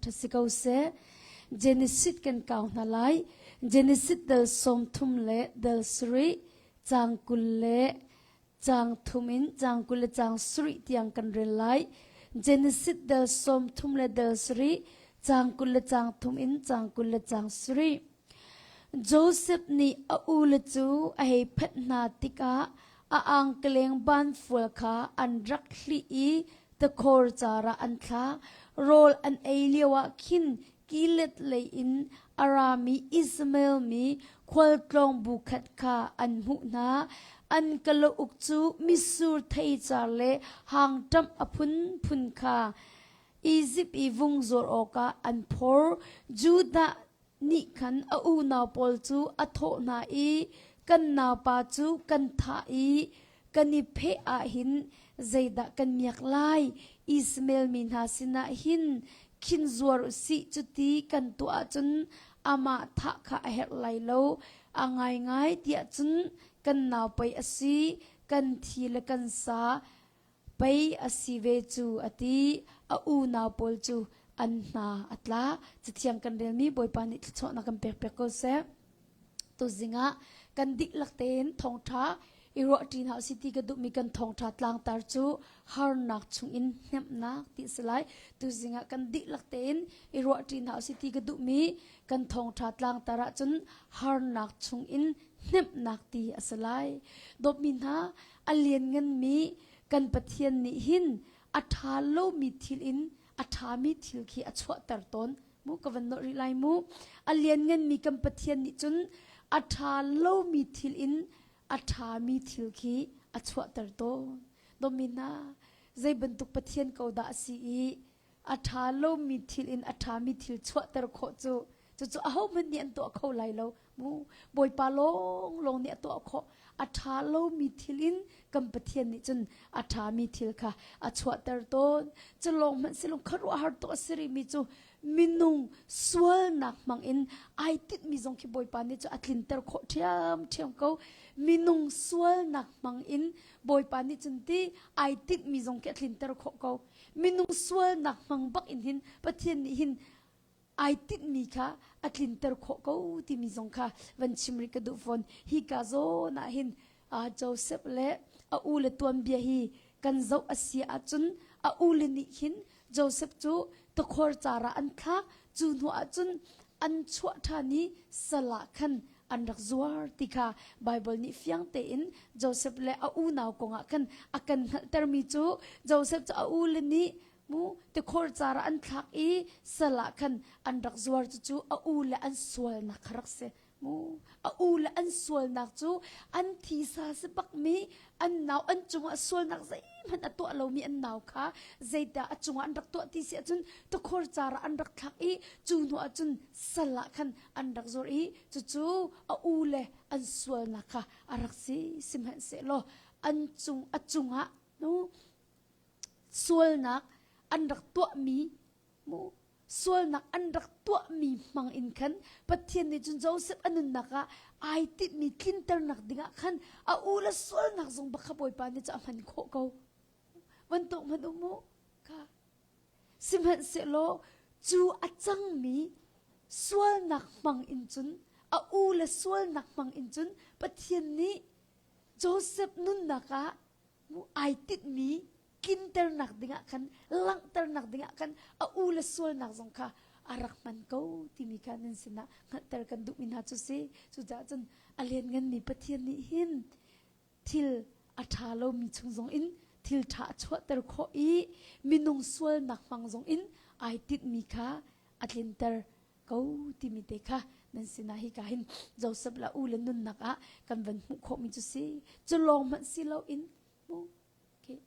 thangṭhat si ko seh. Genesis kan kau hna lai. Genesis dal 30 le dal sarih caang 20 le caang thum in caang 20 le caang sarih tiang kan rel lai. Genesis dal 30 le dal sarih caang 20 le caang thum in caang 20 le caang sarih. Josef nih a ule cu a hei phanh hna tikah a angkeleng banfual kha an rak hlih i tikhor car ah an thlah. Rawl an ei lioah khin Gilead lei in a rami Ishmael mi khualtlawng bu khat kha an hmuh hna. An kalauk cu mitsur thei car le hang ṭamh a phunphun kha Izipt i vung zuar awkah an phor. Judah nih khan a unau pawl cu a thawh hna i kan naupa cu kan thah i kan i pheh ah hin zeidah kan miak lai? Ishmael mi hna sinah hin khin zuar u sih cuti kan tuah ahcun amah thah kha a herh lai lo. A ngaingai tiah cun kan nau pei a si, kan thi le kan sa pei a si ve cu a ti. A unau pawl cu an hna a tla. Cathiang kan relmi Bawipa nih thluachuahnak kan pek piak ko seh. Tuzing ah kan dihlak tein thawngṭha i ruahṭi hna usih ti ka duhmi kan thawngṭha tlangtar cu harnak chungin hnemhnak ti a si lai. Tuzing ah kan dihlak tein i ruahṭi hna usih ti ka duhmi kan thawngṭha tlangtar ahcun harnak chungin hnemhnak ti a si lai. Dawtmi hna, a liannganmi kan Pathian nih hin a ṭha lomi thil in a ṭhami thil khi a chuahter tawn. Mu ka van nolh rih lai mu. A liannganmi kan Pathian nih cun a ṭha lomi thil in a ṭhami thil khi a chuahter tawn. Dawmi hna, zei bantuk Pathian ko dah a si i a ṭha lomi thil in a ṭhami thil chuahter khawh cu cucu ahohmanh nih an tuah kho lai lo mu bawipa lawnglawng nih a tuah khawh a ṭha lomi thil in kan Pathian nih cun a ṭhami thil kha a chuahter tawn cu lawng hmanh silong khuaruahhar tuk a si rihmi cu minung sualnak hmang in ai tinhmi zong khi bawipa nih cu a tlinter khawh ṭhiamṭhiam ko minung sualnak hmang in bawipa nih cun ti ai tinhmi zong khi a tlinter khawh ko minung sualnak hmang bak in hin Pathian nih hin ai tinhmi kha a tlinter khawh ko timi zong kha van chim rih ka duh fawn hi ka zawn ah hin Joseph le a u le tuanbia hi kan zoh a si ahcun a u le nih hin Joseph cu tukhor cara an thlak cu hnu ahcun an chuah ṭhan i sal ah khan an rak zuar ti kha Baibal nih fiang tein Joseph le a unau kongah khan a kan hngalhtermi cu Joseph cu a u le nih mu tikhor car ah an thlak i sal ah khan an rak zuar cucu a u le an sualnak kha rak si mu a u le an sualnak cu an thisa si bakmi an nau an cungah sualnak zeihmanh a tuah lomi an nau kha zeidah a cungah an rak tuah ti si ahcun tukhor car ah an rak thlak i cu hnu ahcun sal ah khan an rak zuar i cucu a u le an sualnak kha a rak si sihmanhsehlaw an cung a cungah nu sualnak an rak tuahmi mu sualnak an rak tuahmi hmang in khan Pathian nih cun Joseph a nunnak ah ai tinhmi tlinternak dingah khan a u le sualnak zong bak kha Bawipa nih cu a hman khawh ko bantuk hmanh um mu kha sihmanhsehlaw cu a cangmi sualnak hmang in cun a u le sualnak hmang in cun Pathian nih Joseph nunnak ah ai tinhmi tlinternak dingah khan langhternak dingah khan a u le sualnak zong kha a rak hman ko timi kha nan sinah hngalhter kan duhmi hna cu si cucaah cun a liannganmi Pathian nih hin thil a ṭha lomi chung zong in thil ṭha a chuahter khawh i minung sualnak hmang zong in ai tinhmi kha a tlinter ko timi te kha nan sinah hi ka hin Joseph la u le nunnak ah kan van hmuh khawhmi cu si cu lawng hmanh si loin mu okay.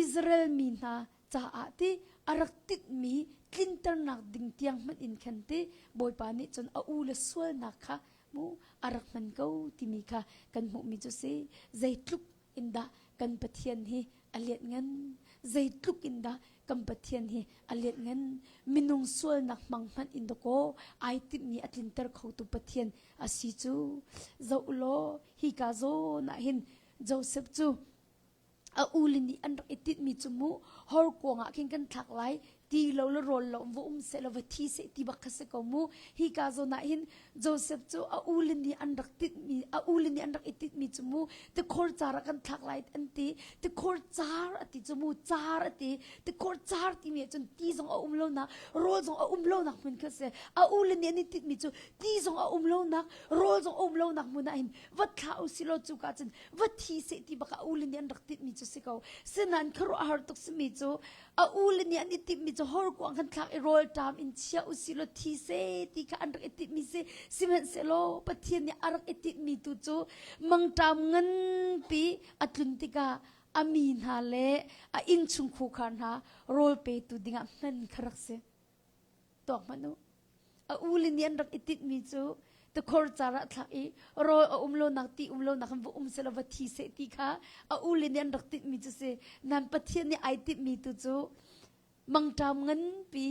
Israel mi hna caah ti a rak tinhmi tlinternak ding tiang hmanh in khan ti Bawipa nih cun a u le sualnak kha mu a rak hman ko timi kha kan hmuhmi cu si zeitluk in dah kan Pathian hi a lianngan zeitluk in dah kan Pathian hi a lianngan minung sualnak hmang hmanh in dakaw ai timhmi a tlinter khotu Pathian a si cu zoh law hi ka zawn ah hin Joseph cu a ule nih an rak i tinhmi cu mu horkuang ah khin kan thlak lai. Ti lo le rawl lo va um seh law va thi seh ti bak kha si ko mu. Hi ka zawn ah hin Joseph cu a u le nih an rak tinhmi a u le nih an rak i tinhmi cu mu tikhor car ah kan thlak lai an ti. Tikhor car a ti cu mu car a ti. Tikhor car timi ahcun ti zong a um lonak rawl zong a um lonak hmun kha si. A u le nih an i tinhmi cu ti zong a um lonak rawl zong a um lonak hmun ah hin va thlah u si law cu ka cun va thi seh ti bak a u le nih an rak tinhmi cu si ko. Sinain khuaruah har tuk simi cu a u le nih an i timhmi cu horkuang kan thlak i rawlṭam in chia u si law thi seh ti kha an rak i timhmi si. Sihmanhsehlaw Pathian nih a rak i timhmi tu cu mangṭam nganpi a tlun tikah a mi hna le a innchung khukhar hna rawl petu dingah hman kha rak si. Tuak hmanh u. A u le nih an rak i tinhmi cu tikhor car ah thlak i rawl a um lonak ti um lonak in va um seh va thi seh ti kha a u le nih an rak tinhmi cu si. Nan Pathian nih ai tinhmi tu cu mangṭam nganpi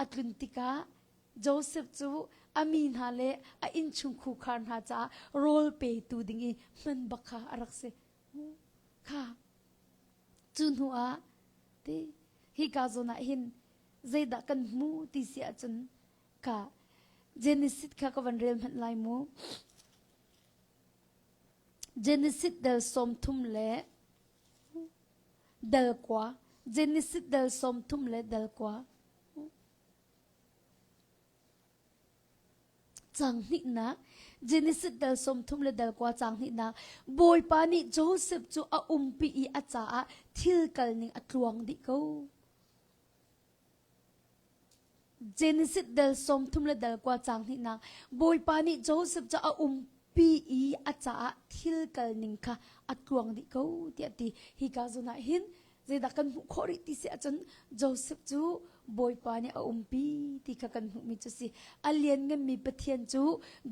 a tlun tikah Joseph cu a mi hna le a innchung khukhar hna caah rawl petu ding i hman bak kha a rak si. Kha cu hnu ah ti hika zawn ah hin zeidah kan hmu ti si ahcun ka Genesis kha ka van rel hmanh lai mu. Genesis del 30 le del kua Genesis del 30 le del kua Cang hnihnak Genesis dal 30 le dal kua cang hnihnak Bawipa nih Joseph cu a umpi i a caah thil kal ning a tluang dih ko. Genesis dal 30 le dal kua cang hnihnak Bawipa nih Joseph cu a umpi i a caah thil kal ning kha a tluang dih ko tiah ti. Hi ka zawn ah hin Zeidah kan hmuh khawh rih ti si ahcun Joseph cu Bawipa nih a umpi ti kha kan hmuhmi cu si. A liannganmi Pathian cu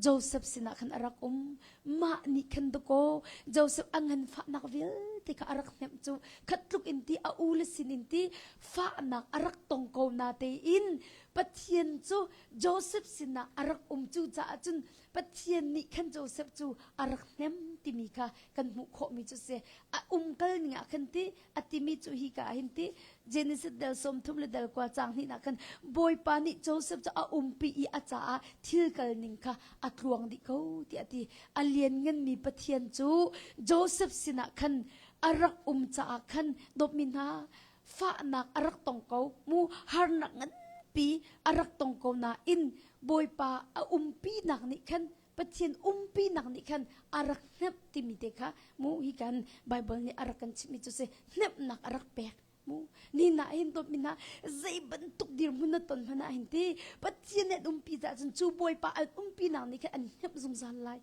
Joseph sinah khan a rak um. Mah nih khan dakaw Joseph a nganfahnak vialte kha a rak hnemh cu khat tluk in ti a u le sin in ti fahnak a rak tong ko na tein Pathian cu Joseph sinah a rak um cu caah cun Pathian nih khan Joseph cu a rak hnem timi kha kan hmuh khawhmi cu si. A umkal ning ah khan ti a timi cu hi ka ah hin ti Genesis del 30 le del kua cang hnih ah khan Bawipa nih Joseph cu a umpi i a caah thil kal ning kha a tluang dih ko tiah a ti. A liannganmi Pathian cu Joseph sinah khan a rak um caah khan dawtmi hna fahnak a rak tong ko mu harnak nganpi a rak tong ko nain Bawipa a umpinak nih khan Pathian umpinak nih khan a rak hnemh timi te kha mu hi kan Bible nih a rak kan chimhmi cu si hnemhnak a rak pek mu ni na hin dawt mi na zei bantuk dirhmun na ton hmanh ah hin ti Pathian nih an umpi caah cun cu Bawipa an umpinak nih khan an hnemh zungzal lai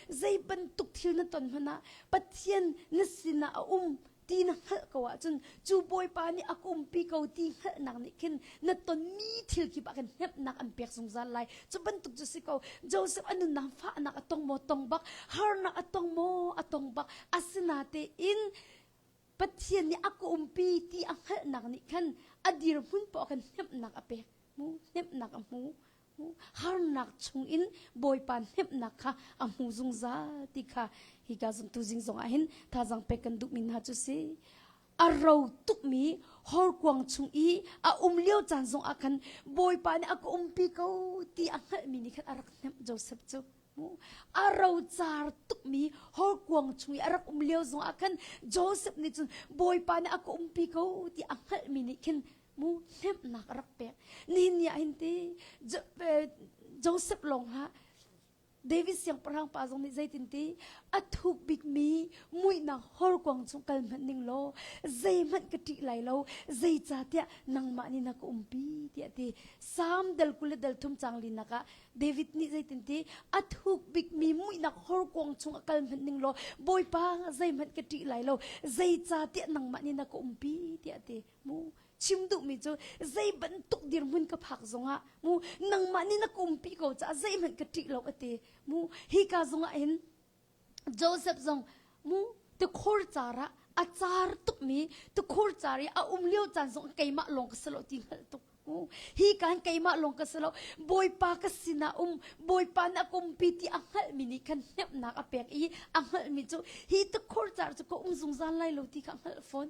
Zei bantuk thil na ton hmanh ah Pathian na sinah a um ti na hngalh ko ahcun cu Bawipa nih a ka umpi ko ti hngalhnak nih khin na tonmi thil kip ah khin hnemhnak an pek zungzal lai. Cu bantuk cu si ko. Joseph a nunnak fahnak a tong maw tong bak, harnak a tong maw a tong bak. Asinatein Pathian nih a ka umpi ti a hngalhnak nih khan a dirhmun poah khan hnemhnak a pek. Mu hnemhnak a hmu. Harnak chungin Bawipa hnemhnak kha a hmu zungzal ti kha hika zumtu zing zong ah hin thazaang pek kan duhmi hna cu si. A ro tukmi horkuang chung i a um lio caan zong ah khan Bawipa nih a ka umpi ko ti a hngalhmi nih khan a rak hnemh Joseph cu. A rocar tukmi horkuang chung i a rak um lio zong ah khan Joseph nih cun Bawipa nih a ka umpi ko ti a hngalhmi nih khin mu hnemhnak a rak pek nihin ni ah hin ti Joseph lawng hlah David siangpahrang pa zong nih zeitin ti a thuk bikmi muihnak horkuang chung kal hmanh ning law zeihmanh ka ṭih lai lo zeicahtiah nangmah nih na ka umpi tiah ti Salm dal 20 le dal thum cang linak ah David nih zeitin ti a thuk bikmi muihnak horkuang chung a kal hmanh ning law Bawipa zeihmanh ka ṭih lai lo zeicahtiah nangmah nih na ka umpi tiah ti mu chim duhmi cu zei bantuk dirhmun ka phak zongah mu nangmah nih na ka umpi ko caah zeihmanh ka ṭih lo a ti mu hika zongah hin Joseph zong mu tikhur car ah a car tukmi tikhur car i a um lio caan zong keimah lawng ka si lo ti hngalh tuk mu hi kan keimah lawng ka si lo bawipa ka sinah um bawipa nih a ka umpi ti a hngalhmi nih khan hnemhnak a pek i a hngalhmi cu hi tikhur car cu ka um zungzal lai lo ti kha a hngalh fawn.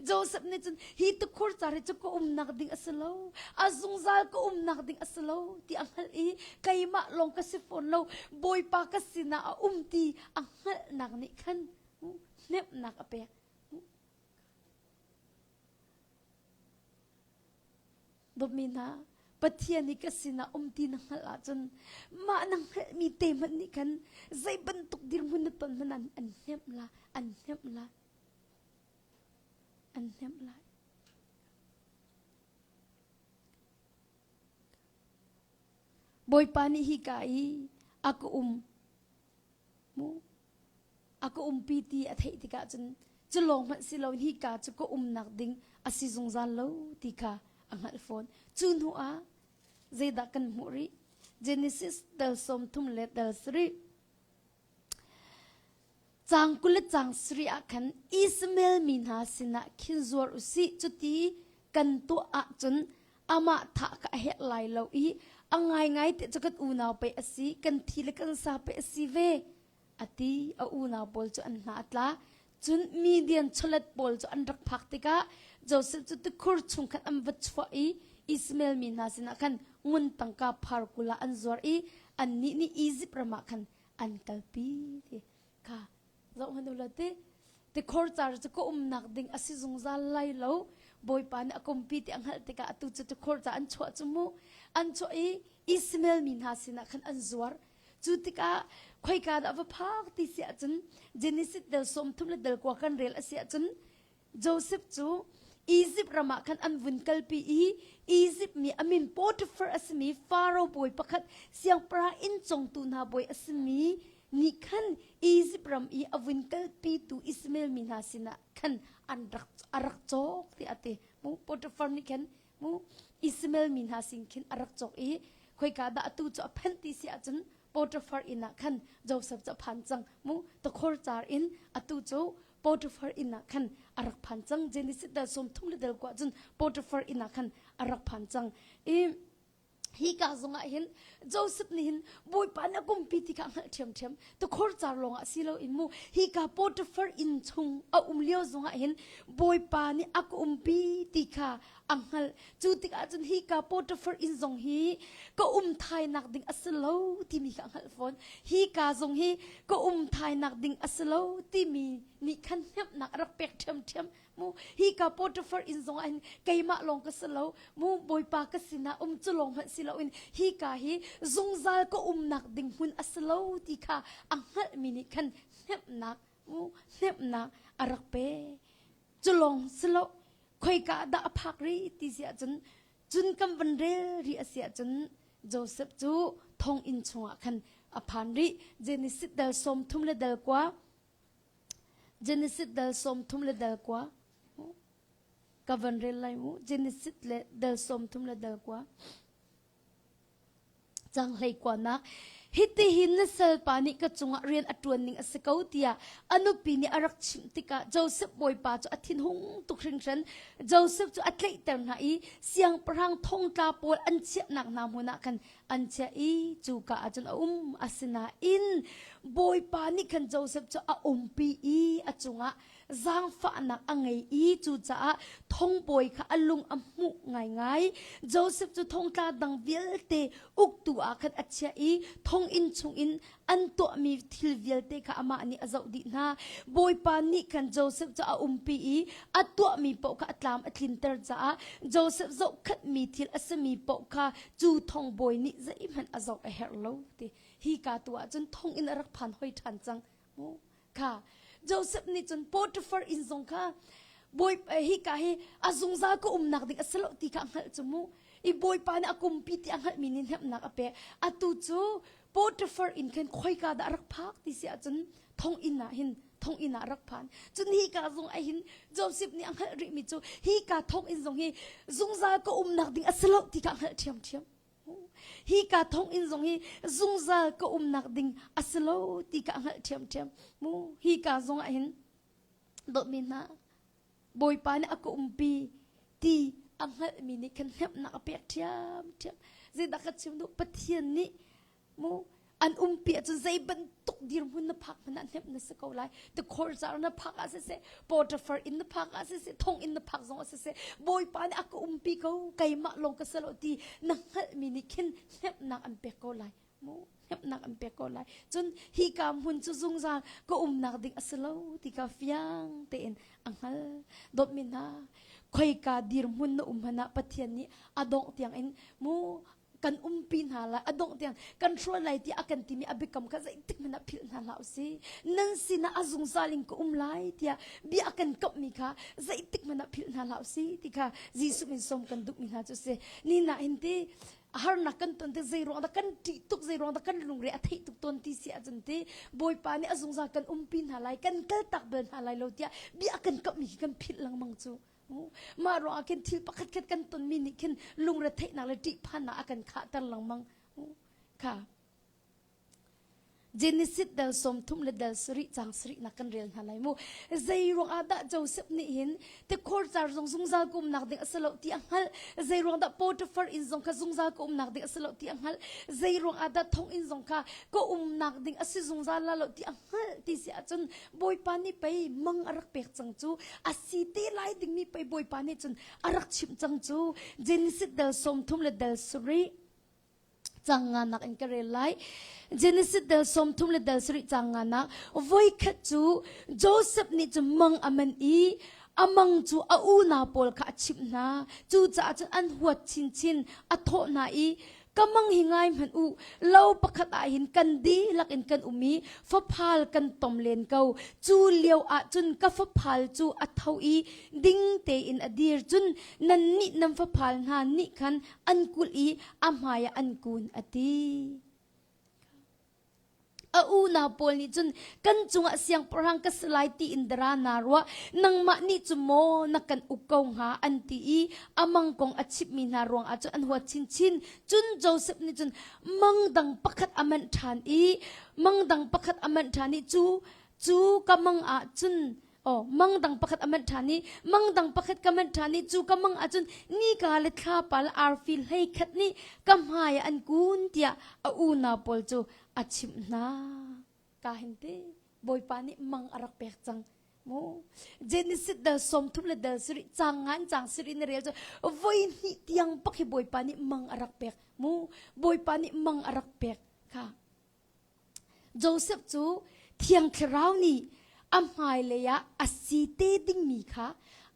Joseph nih cun hi tukhur car hi cu ka umnak ding a si lo a zungzal ka umnak ding a si lo ti a hngalh i keimah lawng ka si fawn lo Bawipa ka sinah a um ti a hngalhnak nih khan hnemhnak a pek. Dawtmi hna, Pathian i ka sinah um ti na hngalh ahcun mah na hngalhmi te hmanh nih khan zei bantuk dirhmun na ton hmanh an hnemh la, an hnemh la. An hnemh lai. Bawipa nih hika i a ka um mu a ka umpi ti a theih tikah cun cu lawng hmanh si loin hika cu ka umnak ding a si zungzal lo ti kha a hngalh fawn. Cu hnu ah zeidah kan hmuh rih? Genesis dal 30 le dal sarih. Caang 20 le caang sarih ah khan Ishmael mi hna sinah khin zuar u sih cuti kan tuah ahcun amah thah kha a herh lai lo i a ngaingai ti cu kan unau pei a si kan thi le kan sa pei a si ve a ti a unau pawl cu an hna a tla cun Midian chawlet pawl cu an rak phak tikah Joseph cu tikhur chung khan an va chuah i Ishmael mi hna sinah khan ngun tangka phar 20 ah an zuar i annih nih Izipt ram ah khan an kalpi ti kha zoh hmanh u law ti tikhor car cu ka umnak ding a si zungzal lai lo bawipa nih a kumpi ti a hngalh tikah atu cu tikhor ca an chuah cu mu an chuah i Ishmael mi hna sinah khan an zuar cu tikah khoika dah va phak ti si ahcun Genesis del 30 le del kua kan rel a si ahcun Joseph cu Izipt ram ah khan an vun kalpi i Izipt mi a min Potiphar a simi Faro bawi pakhat siangpahrang inn congtu hna bawi a simi nih khan Izipt ram i a vun kalpitu Ishmael mi hna sinah khan an rak a rak cawk tiah a ti. Mu Potiphar nih khan mu Ishmael mi hna sin khin a rak cawk i khoika dah atu cu a phanh ti si ahcun Potiphar inn ah khan Joseph cu a phan cang mu takhor car in atu cu Potiphar inn ah khan a rak phan cang Genesis dal 30 le dal kua cun Potiphar inn ah khan a rak phan cang i hi ka zongah hin Joseph nih hin Bawipa nih a kumpi ti kha a hngalh ṭhiamṭhiam tukhor car lawngah si lo in mu hi ka Potiphar inn chung a um lio zongah hin Bawipa nih a ka umpi ti kha a hngalh cu tikah cun hi ka Potiphar inn zong hi ka um thainak ding a si lo timi kha a hngalh fawn hi ka zong hi ka um thainak ding a si lo timi nih khan hnemhnak a rak pek ṭhiamṭhiam mu hi ka Potiphar inn zong ah hin keimah lawng ka si lo mu bawipa ka sinah um cu lawng hmanh si loin hi ka hi zungzal ka umnak ding hmun a si lo ti kha a hngalhmi nih khan hnemhnak mu hnemhnak a rak pe cu lawng si lo khoika dah a phak rih ti si ahcun cun kan van rel rih a si ahcun Joseph cu thonginn chungah khan a phan rih Genesis dal 30 le dal kua Genesis dal 30 le dal kua ka van rel lai mu Genesis le dal 30 le dal kua cang hlei kuanak hitihin na salpa nih ka cungah rian a ṭuan ning a si ko tiah a nupi nih a rak chimh tikah Joseph bawipa cu a thinhung tuk hringhran Joseph cu a tlaihter hna i siangpahrang thongtla pawl an chiahnak hna hmun ah khan an chiah i cuka ah cun a um asinain bawipa nih khan Joseph cu a umpi i a cungah zaangfahnak a ngei i cucaah thongbawi kha a lung a hmuh ngaingai. Joseph cu thongtla dang vialte uktu ah khan a chiah i thonginn chungin an tuahmi thil vialte kha amah nih a zoh dih hna. Bawipa nih khan Joseph cu a umpi i a tuahmi paoh kha a tlam a tlinter caah Joseph zohkhanhmi thil a simi paoh kha cu thongbawi nih zeihmanh a zoh a herh lo ti. Hi ka tu ah cun thonginn a rak phan hoi ṭhan cang. Kha Joseph nih cun Potiphar inn zong kha bawi hika hi a zungzal ka umnak ding a si lo ti kha a hngalh cu mu i bawipa nih a kumpi ti a hngalhmi nih hnemhnak a pek atu cu Potiphar inn khan khoika dah a rak phak ti si ahcun thonginn ah hin thonginn ah rak phan cun hika zong ah hin Joseph nih a hngalh rihmi cu hika thonginn zong hi zungzal ka umnak ding a si lo ti kha a hngalh ṭhiamṭhiam Hi ka thonginn zong hi zungzal ka umnak ding a si lo ti ka hngalh ṭhiamṭhiam. Mu hi ka zong ah hin dawtmi hna Bawipa nih a ka umpi ti a hngalhmi nih khan hnemhnak a pek ṭhiamṭhiam. Zeidah ka chim duh? Pathian nih mu. An umpi ahcun zei bantuk dirhmun na phak hmanh ah hnemh na si ko lai. Tikhor car na phak ah siseh, Potiphar inn na phak ah siseh, thonginn na phak zong ah siseh, Bawipa nih a ka umpi ko, keimah lawng ka si lo ti na hngalhmi nih khin hnemhnak an pek ko lai. Mu hnemhnak an pek ko lai. Cun hika hmun cu zungzal ka umnak ding a si lo ti kha fiang tein a hngal. Dawtmi hna, khoika dirhmun na um hmanh ah Pathian nih a dongh tiangin mu kan umpi hna lai a dongh tiang kan hruai lai tiah a kan timi a biakam kha zeitik hmanh ah philh hna hlah usih nan sinah a zungzal in ka um lai tiah bia a kan kamhmi kha zeitik hmanh ah philh hna hlah usih ti kha Jesuh min sawm kan duhmi hna cu si ni na hin ti harnak kan ton te zei ruang dah kan ṭih tuk zei ruang dah kan lungre a theih tuk tawn ti si ahcun ti Bawipa nih a zungzal kan umpi hna lai kan kal tak bal hna lai lo tiah bia a kan kamhmi khi kan philh lengmang cu Mah ruangah khin thil pakhat khat kan tonmi nih khin lungretheihnak le ṭihphannak a kan khahter lengmang. Kha Genesis dal 30 le dal sarih cang sarihnak kan rel hna lai mu. Zei ruang ah dah Joseph nih hin tikhor car zong zungzal ka umnak ding a si lo ti a hngalh. Zei ruang dah Potiphar inn zong kha zungzal ka umnak ding a si lo ti a hngalh. Zei ruang ah dah thong inn zong kha ka umnak ding a si zungzal la lo ti a hngalh ti si ahcun Bawipa nih pei mang a rak pek cang cu a si te lai dingmi pei Bawipa nih cun a rak chimh cang cu Genesis dal 30 le dal sarih cang nga nak in ka rel lai Genesis dal 30 le dal sarih cang nga nak voikhat cu Joseph nih cun mang a man i a mang cu a unau pawl kha a chimh hna cucaah cun an huat chinchin a thawh hna i Ka mang hi ngai hmanh u, lo pakhat ah hin kan dihlak in kan um i faphal kan tom len ko. Cu lio ah cun ka faphal cu a tho i ding tein a dir. Cun nannih nan faphal hna nih khan an kulh i a hmaiah an kun, a ti. A unau pawl nih cun kan cungah siangpahrang ka si lai tiin dara naa ruah. Nangmah nih cu maw na kan uk ko hnga an ti i a mang kong a chimhmi hna ruangah cun an huat chinchin. Cun Joseph nih cun mang dang pakhat a manh ṭhan i mang dang pakhat a manh ṭhan i cu cu ka mang ah cun Oh, mang dang pakhat a manh ṭhan i mang dang pakhat ka manh ṭhan i cu ka mang ahcun nika le thlapa le arfi hleikhat nih ka hmai ah an kun tiah a unau pawl cu a chimh hna. Ka hin ti Bawipa nih mang a rak pek cang. Mu Genesis dal 30 le dal sarih cang ngan cang sarih na rel cu voi hnih tiang pak hi Bawipa nih mang a rak pek. Mu Bawipa nih mang a rak pek kha. Joseph cu Thiang Thlarau nih a hmailei ah a si te dingmi kha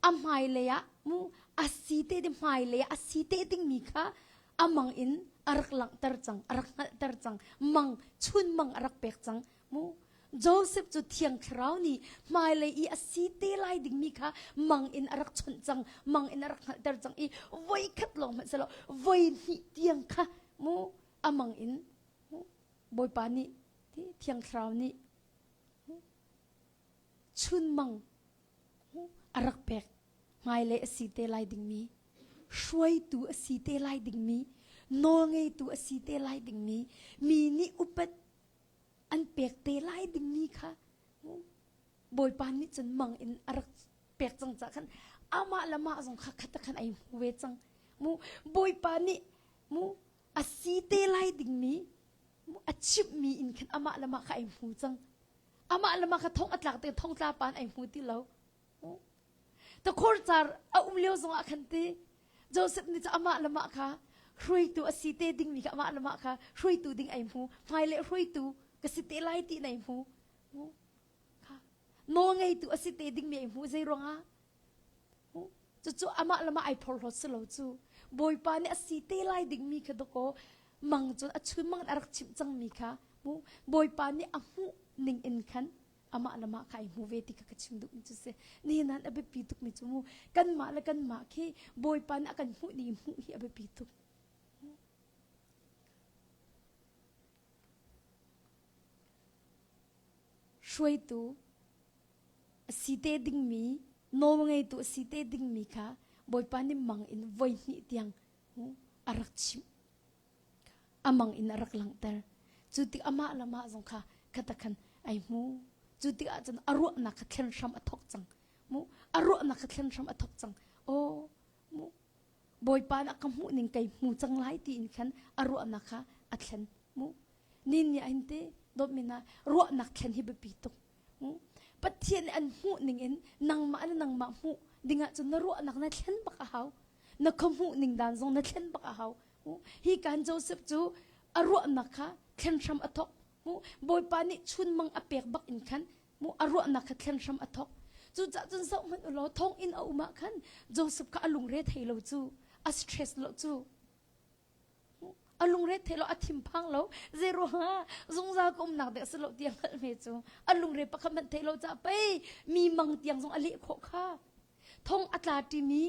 a hmailei ah mu a si te ding hmailei ah a si te dingmi kha a mang in a rak langhter cang a rak hngalhter cang mang chun mang a rak pek cang mu Joseph cu Thiang Thlarau nih hmailei i a si te lai dingmi kha mang in a rak chawnh cang mang in a rak hngalhter cang i voikhat lawng hmanh selaw voi hnih tiang kha mu a mang in Bawipa nih Thiang Thlarau nih chunmang a rak pek hmailei a si te lai dingmi hruaitu a si te lai dingmi nawlngeitu a si te lai dingmi mi nih upat an pek te lai dingmi kha Bawipa nih cun mang in a rak pek cang ca khan amah le mah zong kha khat khan ai hmu ve cang mu Bawipa nih mu a si te lai dingmi a chimhmi in khan amah le mah kha ai hmu cang amah le mah kha thong a tlak te thong tla pan ai hmu ti lo takhor car a um lio zong ah khan ti Joseph nih cu amah le mah kha hruaitu a si te dingmi kha amah le mah kha hruaitu ding ai hmu hmailei hruaitu ka si te lai ti ai hmu nawl ngeitu a si te dingmi ai hmu zei ruangah Cucu amah le mah ai phorhlawt si lo cu. Bawipa nih a si te lai dingmi kha dakaw mang cun a chun mang in a rak chimh cangmi kha mu Bawipa nih a hmuh ning in khan amah le mah kha ai hmu ve ti kha ka chim duhmi cu si. Nihin ah a biapi tukmi cu mu kanmah le kanmah khi Bawipa nih a kan hmuh ning hmuh hi a biapi tuk. Hruaitu a si te dingmi nawlngeitu a si te dingmi kha Bawipa nih mang in voi hnih tiang a rak chimh a mang in a rak langhter cu tik amah le mah zong kha khata khan ai hmu cu tik ahcun a ruahnak kha thlen hram a thok cang mu a ruahnak kha thlen hram a thok cang aw mu Bawipa nih a ka hmuh ning kei hmu cang lai tiin khan a ruahnak kha a thlen mu. Nin nih ahin te dawtmi hna ruahnak thlen hi biapi tuk. Pathian nih an hmuh ning in nangmah le nangmah hmuh dingah cun na ruahnak na thlen bak a hau. Na khua hmuh ning dan zong na thlen bak a hau. Hi kan Joseph cu a ruahnak kha thlen hram a thawk. Bawipa nih chunmang a pek bak in khan mu a ruahnak kha thlen hram a thawk. Cucaah cun zoh hmanh u law thonginn a um ah khan Joseph kha a lungre thei lo cu a stress lo cu a lungre thei lo a thinphang lo zei ruangah zungzal ka umnak dek si lo tiang hngalh hme cu a lungre pakhat hmanh thei lo ca pei mi mang tiang zong a leh khawh kha thong a tla ṭimi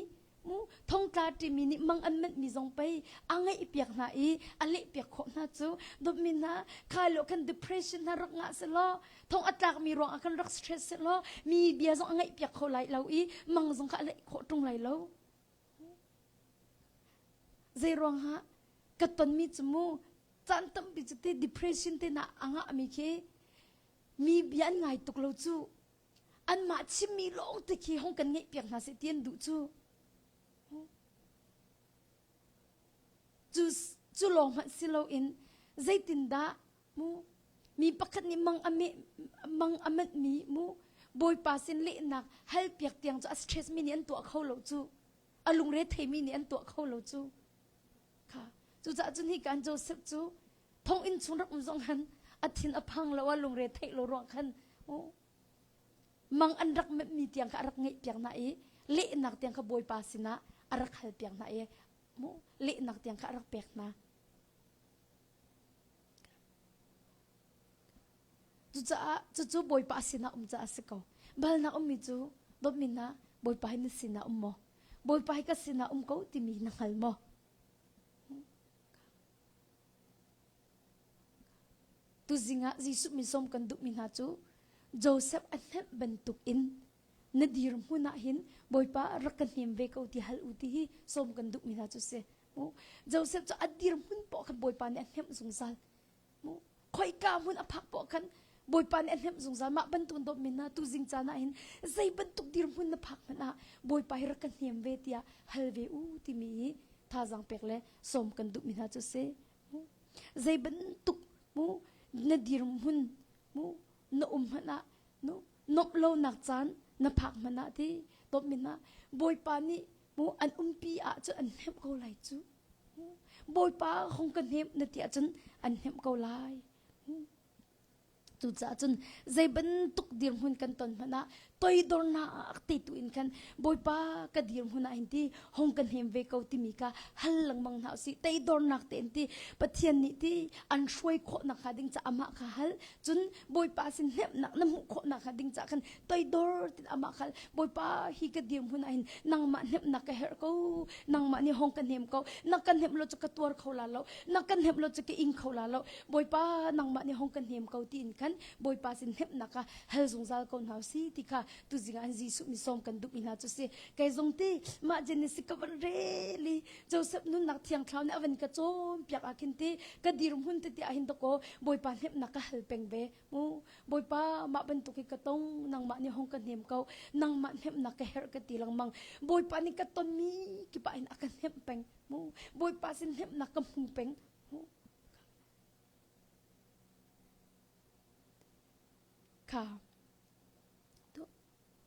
mu thong tla ṭimi nih mang an manh mi zong pei a ngaih piak hna i a leh piak khawh hna cu dawtmi hna kha lo khan depression hna rak ngah se law thong a tlak mi ruang ah khan rak stress se law mi bia zong a ngaih piak kho lai lo i mang zong kha a leh khawh ṭung lai lo Zei ruangah ka tonmi cu mu caan tampi cu te depression te na a ngahmi khi mi bia an ngai tuk lo cu anmah chimmi lawng te khi hong kan ngeih piak hna seh ti an duh cu cu cu lawng hmanh si loin zeitindah mu mi pakhat nih mang a meh mang a manh mi mu bawipa sin lehnak hal piak tiang cu a stress mi nih an tuah kho lo cu a lungre thei mi nih an tuah kho lo cu kha cucaah cun hi kan Joseph cu thonginn chung rak um zong han a thin a phang lo a lungre theih lo ruang khan mang an rak menh mi tiang kha a rak ngeih piak na i lehnak tiang kha bawipa sinah a rak hal piak hna i mu lehnak tiang kha a rak pek hna Cucaah cucu Bawipa sinah um caah a si ko. Balnak ummi cu dawtmi hna Bawipa hi na sinah um maw? Bawipa hi ka sinah um ko timi na hngal maw? Tuzing ah Jesuh min sawm kan duhmi hna cu Joseph a hnemh bantuk in na dirhmun ah hin Bawipa rak ka hnem ve ko ti hal u ti hi sawm kan duhmi hna cu si. Joseph cu a dirhmun poah khan Bawipa nih a hnemh zungzal. Khoika hmun a phak poah khan Bawipa nih a hnemh zungzal. Mah bantuk dawtmi hna tuzing caan ah hin zei bantuk dirhmun na phak hmanh ah Bawipa hi rak ka hnem ve tiah hal ve u timi hi thazaang pek le sawm kan duhmi hna cu si. Zei bantuk mu na dirhmun mu na um hmanh ah nu nomh lonak caan na phak hmanh ah ti dawtmi hna Bawipa nih mu an umpi ah cun an hnemh ko lai cu Bawipa hung ka hnemh na ti ahcun an hnemh ko lai Cucaah cun zei bantuk dirhmun kan ton hmanh ah toidornak te tu in khan Bawipa ka dirhmun ah hin ti hong ka hnem ve ko timi kha hal lengmang hna usih teidornak te in ti Pathian nih ti an hruai khawh nakhnga ding ca amah kha hal cun Bawipa sin hnemhnak na hmuh khawh nakhnga ding ca khan toidor tin amah khal Bawipa hi ka dirhmun ah hin nangmah hnemhnak ka herh ko nangmah nih hong ka hnem ko na ka hnemh lo cu ka tuar kho la lo na ka hnemh lo cu ka ing kho la lo Bawipa nangmah nih hong ka hnem ko tiin khan Bawipa sin hnemhnak kha hal zungzal ko hna si ti kha tuzing ah Jesuh mi sawm kan duhmi hna cu si kei zong ti mah Genesis ka van rel i Joseph nunnak thiang thlarau nih a van ka cawnpiak ah khin ti ka dirhmun tete ah hin dakaw Bawipa hnemhnak ka hal peng ve mu Bawipa mah bantuk hi ka tong nangmah nih hong ka hnem ko nangmah hnemhnak ka herh ka ti lengmang Bawipa nih ka tonmi kip ah hin a ka hnemh peng mu Bawipa sin hnemhnak ka hmu peng mu kha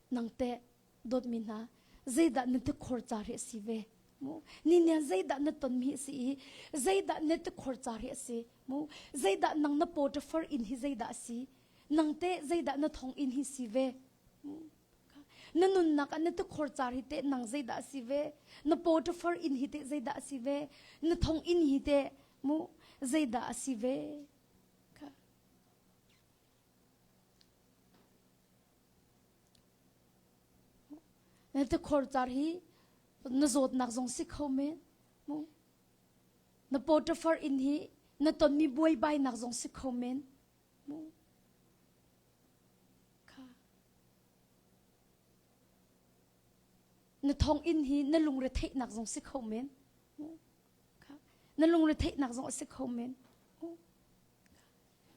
nang teh dawtmi hna zeidah na tikhor car hi a si ve mu ni nian zeidah na tonmi a si i zeidah na tikhor car hi a si mu zeidah nang na Potiphar inn hi zeidah a si nang teh zeidah na thong inn hi si ve mu na nunnak ah na tikhor car hi teh nang zeidah a si ve na Potiphar inn hi teh zeidah a si ve na thong inn hi teh mu zeidah a si ve Na tikhor car hi na zawtnak zong si kho men. Mu. Na Potiphar inn hi na tonmi buaibainak zong si kho men. Mu. Kha. Na thonginn hi na lungre theihnak zong si kho men. Mu. Kha. Na lungre theihnak zong a si kho men. Mu.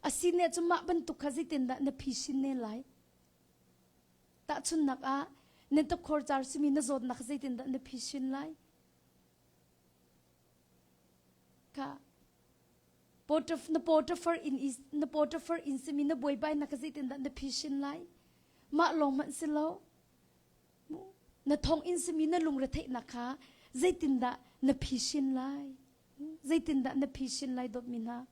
A si ne cu mah bantuk kha zeitindah na phisin ne lai? Tahchunhnak ah, na tukhor car simi na zawtnak zeitindah na phisin lai? Kha. Na Potiphar in na Potiphar in simi na buaibai na ka zeitindah na phishin lai? Mah lawng hmanh si lo. Na thong in simi na lungretheihnak kha zeitindah na phishin lai? Zeitindah na phishin lai dawtmi hna?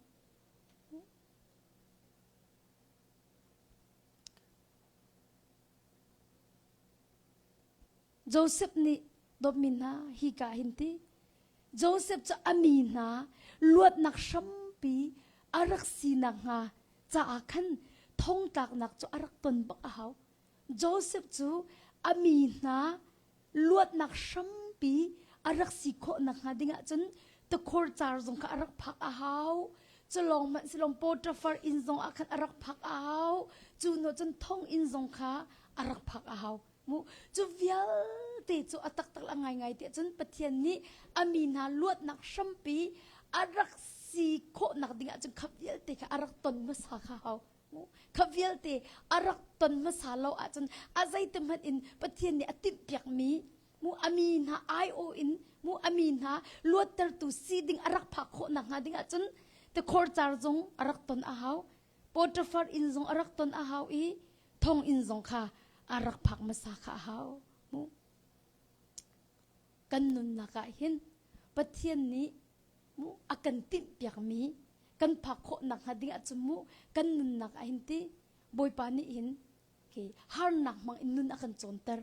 Joseph nih dawtmi hna hika hin ti Joseph cu a mi hna luatnak hrampi a rak sinak hnga caah khan thongtlaknak cu a rak ton bak a hau. Joseph cu a mi hna luatnak hrampi a rak si khawh nakhnga ding ahcun tikhor car zong kha a rak phak a hau. Cu lawng hmanh si lawng Potiphar inn zong ah khan a rak phak a hau. Cu hnu cun thong inn zong kha a rak phak a hau. Mu cu vialte cu a taktak a ngaingai tiah cun Pathian nih a mi hna luatnak hrampi a rak si khawhnak ding ahcun kha vialte kha a rak ton hmasa kha hau. Kha vialte a rak ton hmasa lo ahcun a zeiti hmanh in Pathian nih a timhpiakmi mu a mi hna aiawh in mu a mi hna luattertu si ding a rak phak khawh nakhnga ding ahcun tikhor car zong a rak ton a hau. Potiphar inn zong a rak ton a hau i thonginn zong kha a rak phak hmasa kha a hau. Mu. Kan nunnak ah hin Pathian nih mu a kan tinhpiakmi kan phak khawh nakhnga ding ahcun mu kan nunnak ah hin ti Bawipa nih hin ke harnak hmang in nun a kan cawnter.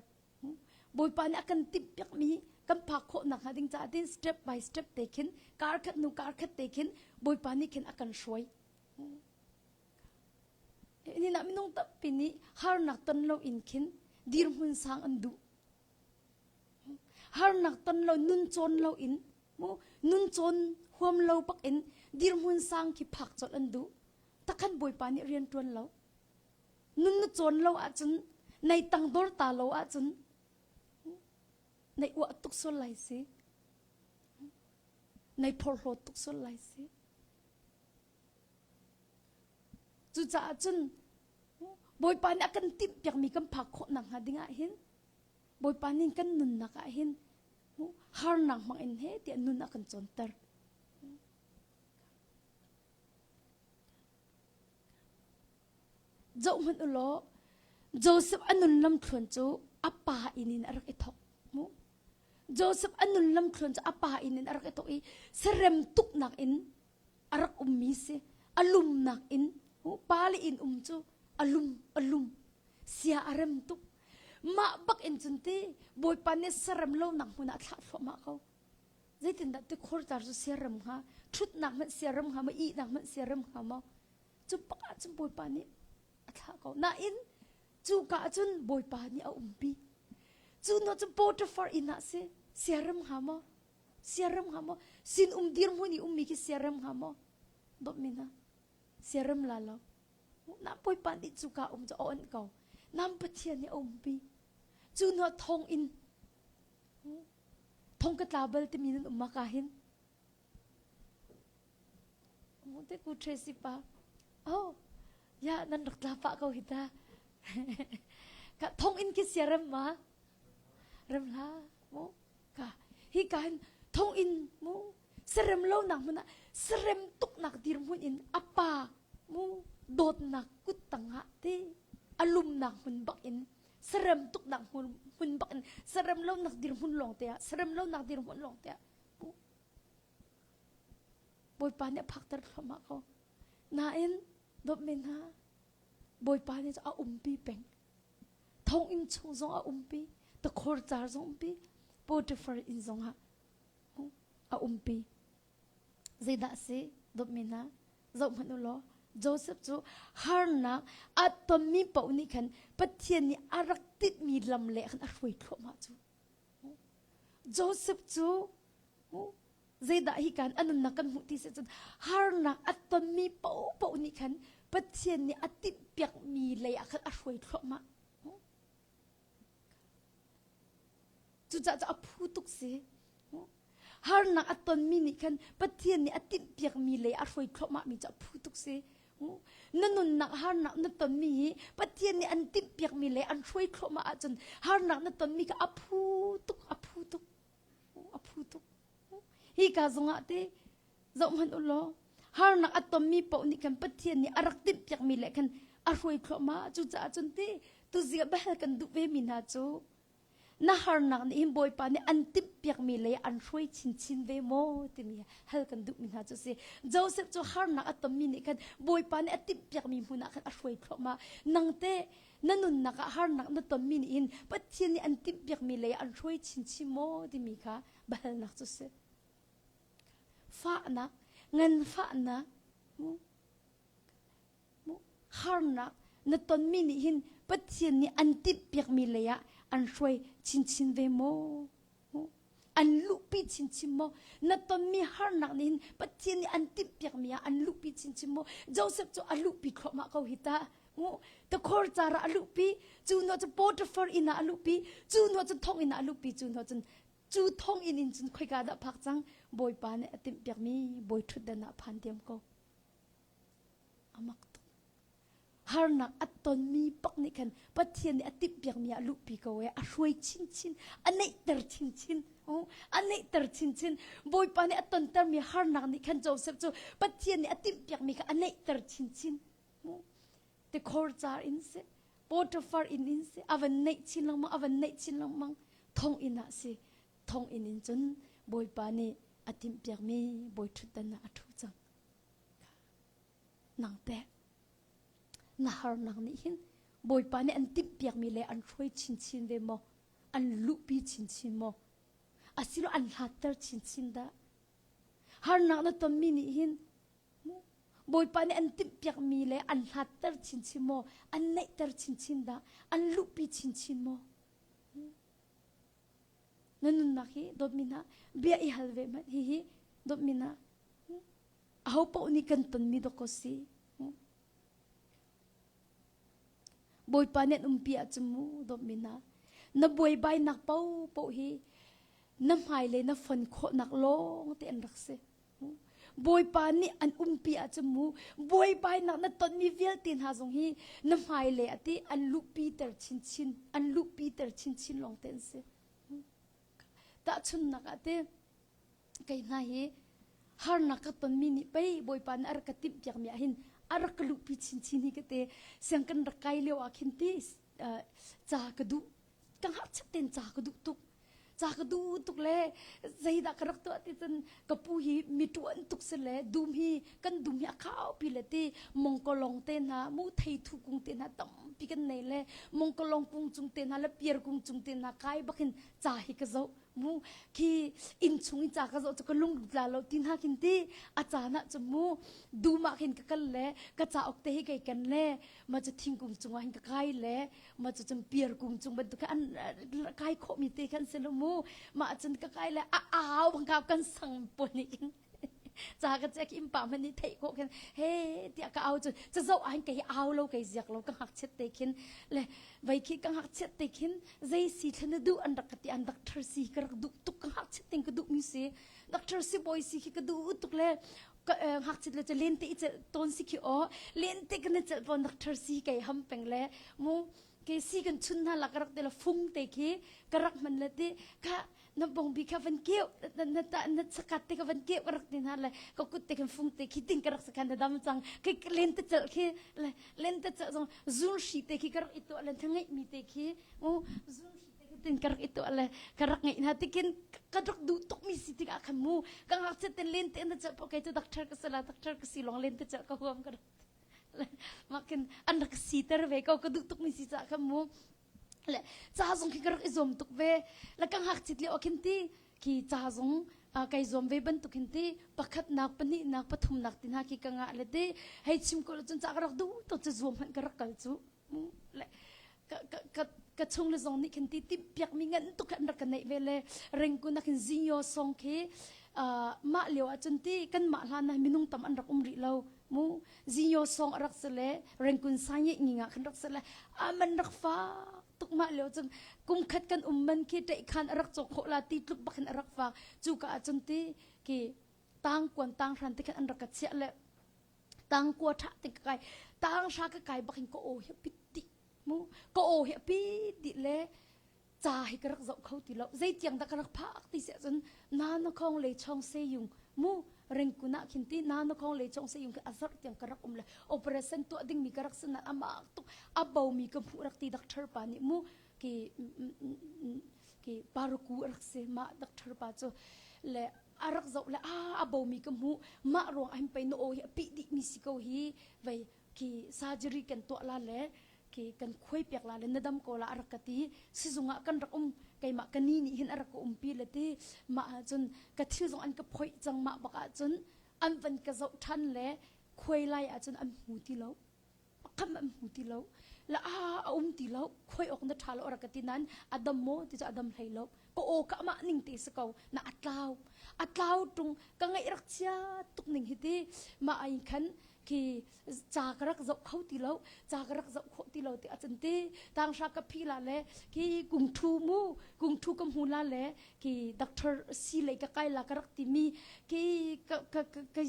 Bawipa nih a kan timhpiakmi kan phak khawh nakhnga ding caah tin step by step te khin kar khat hnu kar khat te khin Bawipa nih khin a kan hruai. Ni ah minung tampi nih harnak ton lo in khin dirhmun sang an duh. Harnak ton lo nun cawn lo in mu nun cawn huam lo bak in dirhmun sang khi phak colh an duh. Takhan Bawipa nih rian ṭuan lo. Nun na cawn lo ahcun nei tangdor ta lo ahcun nei uah tuk sual lai si. Nei phorhlawt tuk sual lai si. Cucaah cun Bawipa nih a kan timhpiakmi kan phak khawh nakhnga ding ah hin Bawipa nih kan nunnak ah hin harnak hmang in he tiah nun a kan cawnter. Zoh hmanh u law Joseph a nun lamthluan cu a pa inn in a rak i thawk. Joseph a nun lamthluan cu a pa inn in a rak i thawk i serem tuknak in a rak ummi si a lumnak in pa le inn um cu a lum a lum sia a rem tuk mah bak in cun ti bawipa nih serem lonak hmun ah thlah thluahmah ko zeitindah tikhor car cu siarem hnga ṭhutnak hmanh siarem hnga maw ihnak hmanh siarem hnga maw cu bak ah cun bawipa nih a thlah ko nain cu ka ah cun bawipa nih a umpi cu hnu cun Potiphar inn ah si siarem hnga maw siarem hnga maw sin um dirhmun i ummi khi siarem hnga maw dawtmi hna siarem la lo na bawipa nih cu ka um cu a onh ko nam pathian nih a umpi cu hnu thong in thong ka tla bal timi nan um ka hin te ku Tracy pa oh ya nan rak tla pa ko hi ta ka thong in ki siarem ma rem la mu ka hi ka hin thong in mu serem lo nak hmun ah serem tuk nak dir hmun in apa mu dawtnak kut tangah te alum nak hmun bak in serem tuk nak hmun hmun bak in serem lo nak dir hmun lawng te ah serem lo nak dir hmun lawng te ah Bawipa nih a phakter thluahmah ko nain dawtmi hna Bawipa nih a umpi peng thonginn chung zong a umpi takhor car zong umpi Potiphar inn zong ah a umpi zeidah si dawtmi hna zoh hmanh u law Joseph cu harnak a tonmi paoh nih khan Pathian nih a rak tinhmi lam le khan a hruai thluahmah cu Joseph cu zeidah hi kan a nunnak kan hmuh ti si cun harnak a tonmi paohpaoh nih khan Pathian nih a timhpiakmi lei ah khan a hruai thluahmah. Cucaah cu a phu tuk si. Harnak a tonmi nih khan Pathian nih a timhpiakmi lei a hruai thluahmahmi cu a phu tuk si. Na nunnak harnak na tonmi hi Pathian nih an timhpiakmi lei an hruai thluahmah ahcun harnak na tonmi kha a phu tuk, a phu tuk. A phu tuk. Hi ka zongah te zoh hmanh u law. Harnak a tonmi paoh nih khan Pathian nih a rak timhpiakmi le khan a hruai thluahmah. Cucaah cun ti tuzing ah biahal kan duh vemi hna cu na harnak nih hin Bawipa nih an timhpiakmi lei an hruai chinchin ve maw timi hal kan duhmi hna cu si. Joseph cu harnak a tonmi nih khan Bawipa nih a timhpiakmi hmun ah khan a hruai thluahmah. Nang teh na nunnak ah harnak na tonmi nih hin Pathian nih an timhpiakmi lei an hruai chinchin maw timi kha biahalnak cu si. Fahnak, nganfahnak, harnak na tonmi nih hin Pathian nih an timhpiakmi lei ah an hruai chinchin ve maw? An luhpi chinchin maw? Na tonmi harnak nih hin Pathian nih an timhpiakmi ah an luhpi chinchin maw? Joseph cu a luhpi thluahmah ko hi ta. Takhor cara a luhpi, cu hnu cu Potiphar inn ah a luhpi, cu hnu cun thonginn ah a luhpi, cu hnu cun cu thonginn in cun khoika dah phak cang? Bawipa nih a timhpiakmi bawi ṭhutdan ah phan diam ko. A mak tuk. Harnak a tonmi pak nih khan Pathian nih a timhpiakmi ah luhpi ko e, a hruai chinchin, a neihter chinchin. A neihter chinchin. Bawipa nih a tontermi harnak nih khan Joseph cu Pathian nih a timhpiakmi kha a neihter chinchin. Tikhor car in si, Potiphar inn in si, a van neih chin lengmang, a van neih chin lengmang. Thong inn ah si, thong inn in cun Bawipa nih a timhpiakmi bawi ṭhutdan ah a ṭhu cang. Nang teh na harnak nih hin Bawipa nih an timhpiakmi le an hruai chinchin ve maw? An luhpi chinchin maw? Asilo an hlatter chinchin dah? Harnak na tonmi nih hin Bawipa nih an timhpiakmi le an hlatter chinchin maw? An neihter chinchin dah? An luhpi chinchin maw? Na nunnak hi dawtmi hna bia i hal ve hmanh hihi dawtmi hna aho paoh nih kan tonmi dawk ko si. Bawipa nih an umpi ahcun mu dawtmi hna na buaibainak paohpaoh hi na hmailei na fon khawhnak lawng te an rak si. Bawipa nih an umpi ahcun mu buaibainak na tonmi vialte hna zong hi na hmailei ah ti an luhpiter chinchin an luhpiter chinchin lawng te an si. Tahchunhnak ah ti kei hna hi harnak ka tonmi nih pei Bawipa nih a rak ka timhpiakmi ah hin a rak ka luhpi chinchin hi ka ti. Siang kan rak kai lio ah khin ti ca ka duh ka ngakchiat tein ca ka duh tuk ca ka duh tuk le zeidah ka rak tuah ti cun ka pu hi mi ṭuan tuk si le dum hi kan dum hi a khaupi le ti mongkolong te hna mu theithu kung te hna tampi kan nei le mongkolong kung cung te hna le piar kung cung te hna kai bakin ca hi ka zoh mu khi inn chung in ca ka zoh cu ka lung tla lo ti hna khin ti a caan ah cu mu dum ah khin ka kal le ka cauk te hi kei ken le ma cu thingkung cungah hin ka kai le ma cu cun piar kung cung bantuk an kai khawh mi te khan si lo mu ma cun ka kai le a au bang ka kan sang pawl nih khin ca ka cek im pa man nih theih khawh khin he tiah ka au cu ca zoh ah hin kei au lo kei ziak lo ka ngakchiat te khin le vai khi ka ngakchiat te khin zei si thlen na duh an rak ka ti an doctor si ka rak duh tuk ka ngakchiat ting ka duh mi si doctor si boy si khi ka duh tuk le ngakchit le cu lente i celh tawn si khi aw lente kan i celh pawn doctor si kei ham peng le mu ke si kan chun hna la ka rak te la fung te khi ka rak hman le ti ka na bongbi kha van keu na na ta na sakat te kha van keu ka rak ti hna le ka kut te khan fung te khi ting ka rak sakhan na dam cang khi len te celh khi le len te celh zong zun hri te khi ka rak i tuah le thangai mi te khi u zun hri te khi tin ka rak i tuah le ka rak ngeih hna tikin ka rak duh tuk mi si tikah khan mu ka ngakchia ten len te na celh po kei tu doctor ka si la doctor ka si long len te celh ka huam ka rak makin an rak siter ve ko ka duh tuk mi si ca khan mu le ca zong khi ka rak i zuam tuk ve le ka ngakchit lio khin ti khi ca zong kai zuam ve bantuk hin ti pakhatnak pahnihnak pathumnak ti hna khi ka ngah le ti hei chim ko cun ca ka rak duh tuk cu zuam hmanh ka rak kal cu le ka ka ka chung le zong nih khin ti timhpiak mi ngan tuk an rak ka neih ve le rengkun ah khin zinyo song khi mah lio ah cun ti kan mah hlan ah minung tam an rak um rih lo mu zinyo song a rak si le rengkun sai ngi ngi nga khan rak si le aman rak fa tuk mah lio cun kum khat kan um man khi ṭeih khan a rak cawk khawh la ti tluk bak in a rak fa cu ka ah cun ti ki tang kuan tang hran te khan an rak ka chiah le tang kua ṭha te ka kai tang hra ka kai bak in ka aw hi pit ti mu ka aw hi pit di le ca hi ka rak zoh kho ti lo zeitiang dah ka rak phak ti si ahcun na na khong le chong se yung mu. Ringkun ah khin ti na na khong le chong se yung khi azar tiang ka rak um le operation tuah ding mi ka rak sin ama tuk a bo mi ka hmuh rak ti doctor pa nih mu ki ki paruku rak si ma doctor pa cu le a rak zoh le a a bo mi ka hmuh mah ruang ahim pei na aw hi a pih dih mi si ko hi vei khi surgery kan tuah la le khi kan khuai piak la le na dam ko la a rak ka ti sizung ah kan rak um keimah ka ni nih hin a rak ka umpi le ti mah ahcun ka thil zong an ka phoih cang mah bak ahcun an van ka zoh ṭhan le khuai lai ahcun an hmu ti lo kham an hmu ti lo la a a um ti lo khoi awk na tha lo rak ka ti nan adam maw ti cu adam hlei lo ka aw ka amah ning te si ko na atlau atlau tung ka ngaih rak chia tuk ning hi ti ma ai khan khi ca ka rak zoh kho ti lo ca ka rak zoh khawh ti lo ti achan ti tang hra ka phi la le khi kung thu mu kung thu ka hmu la le khi doctor si lei ka kai la ka rak ti mi khi ka ka ka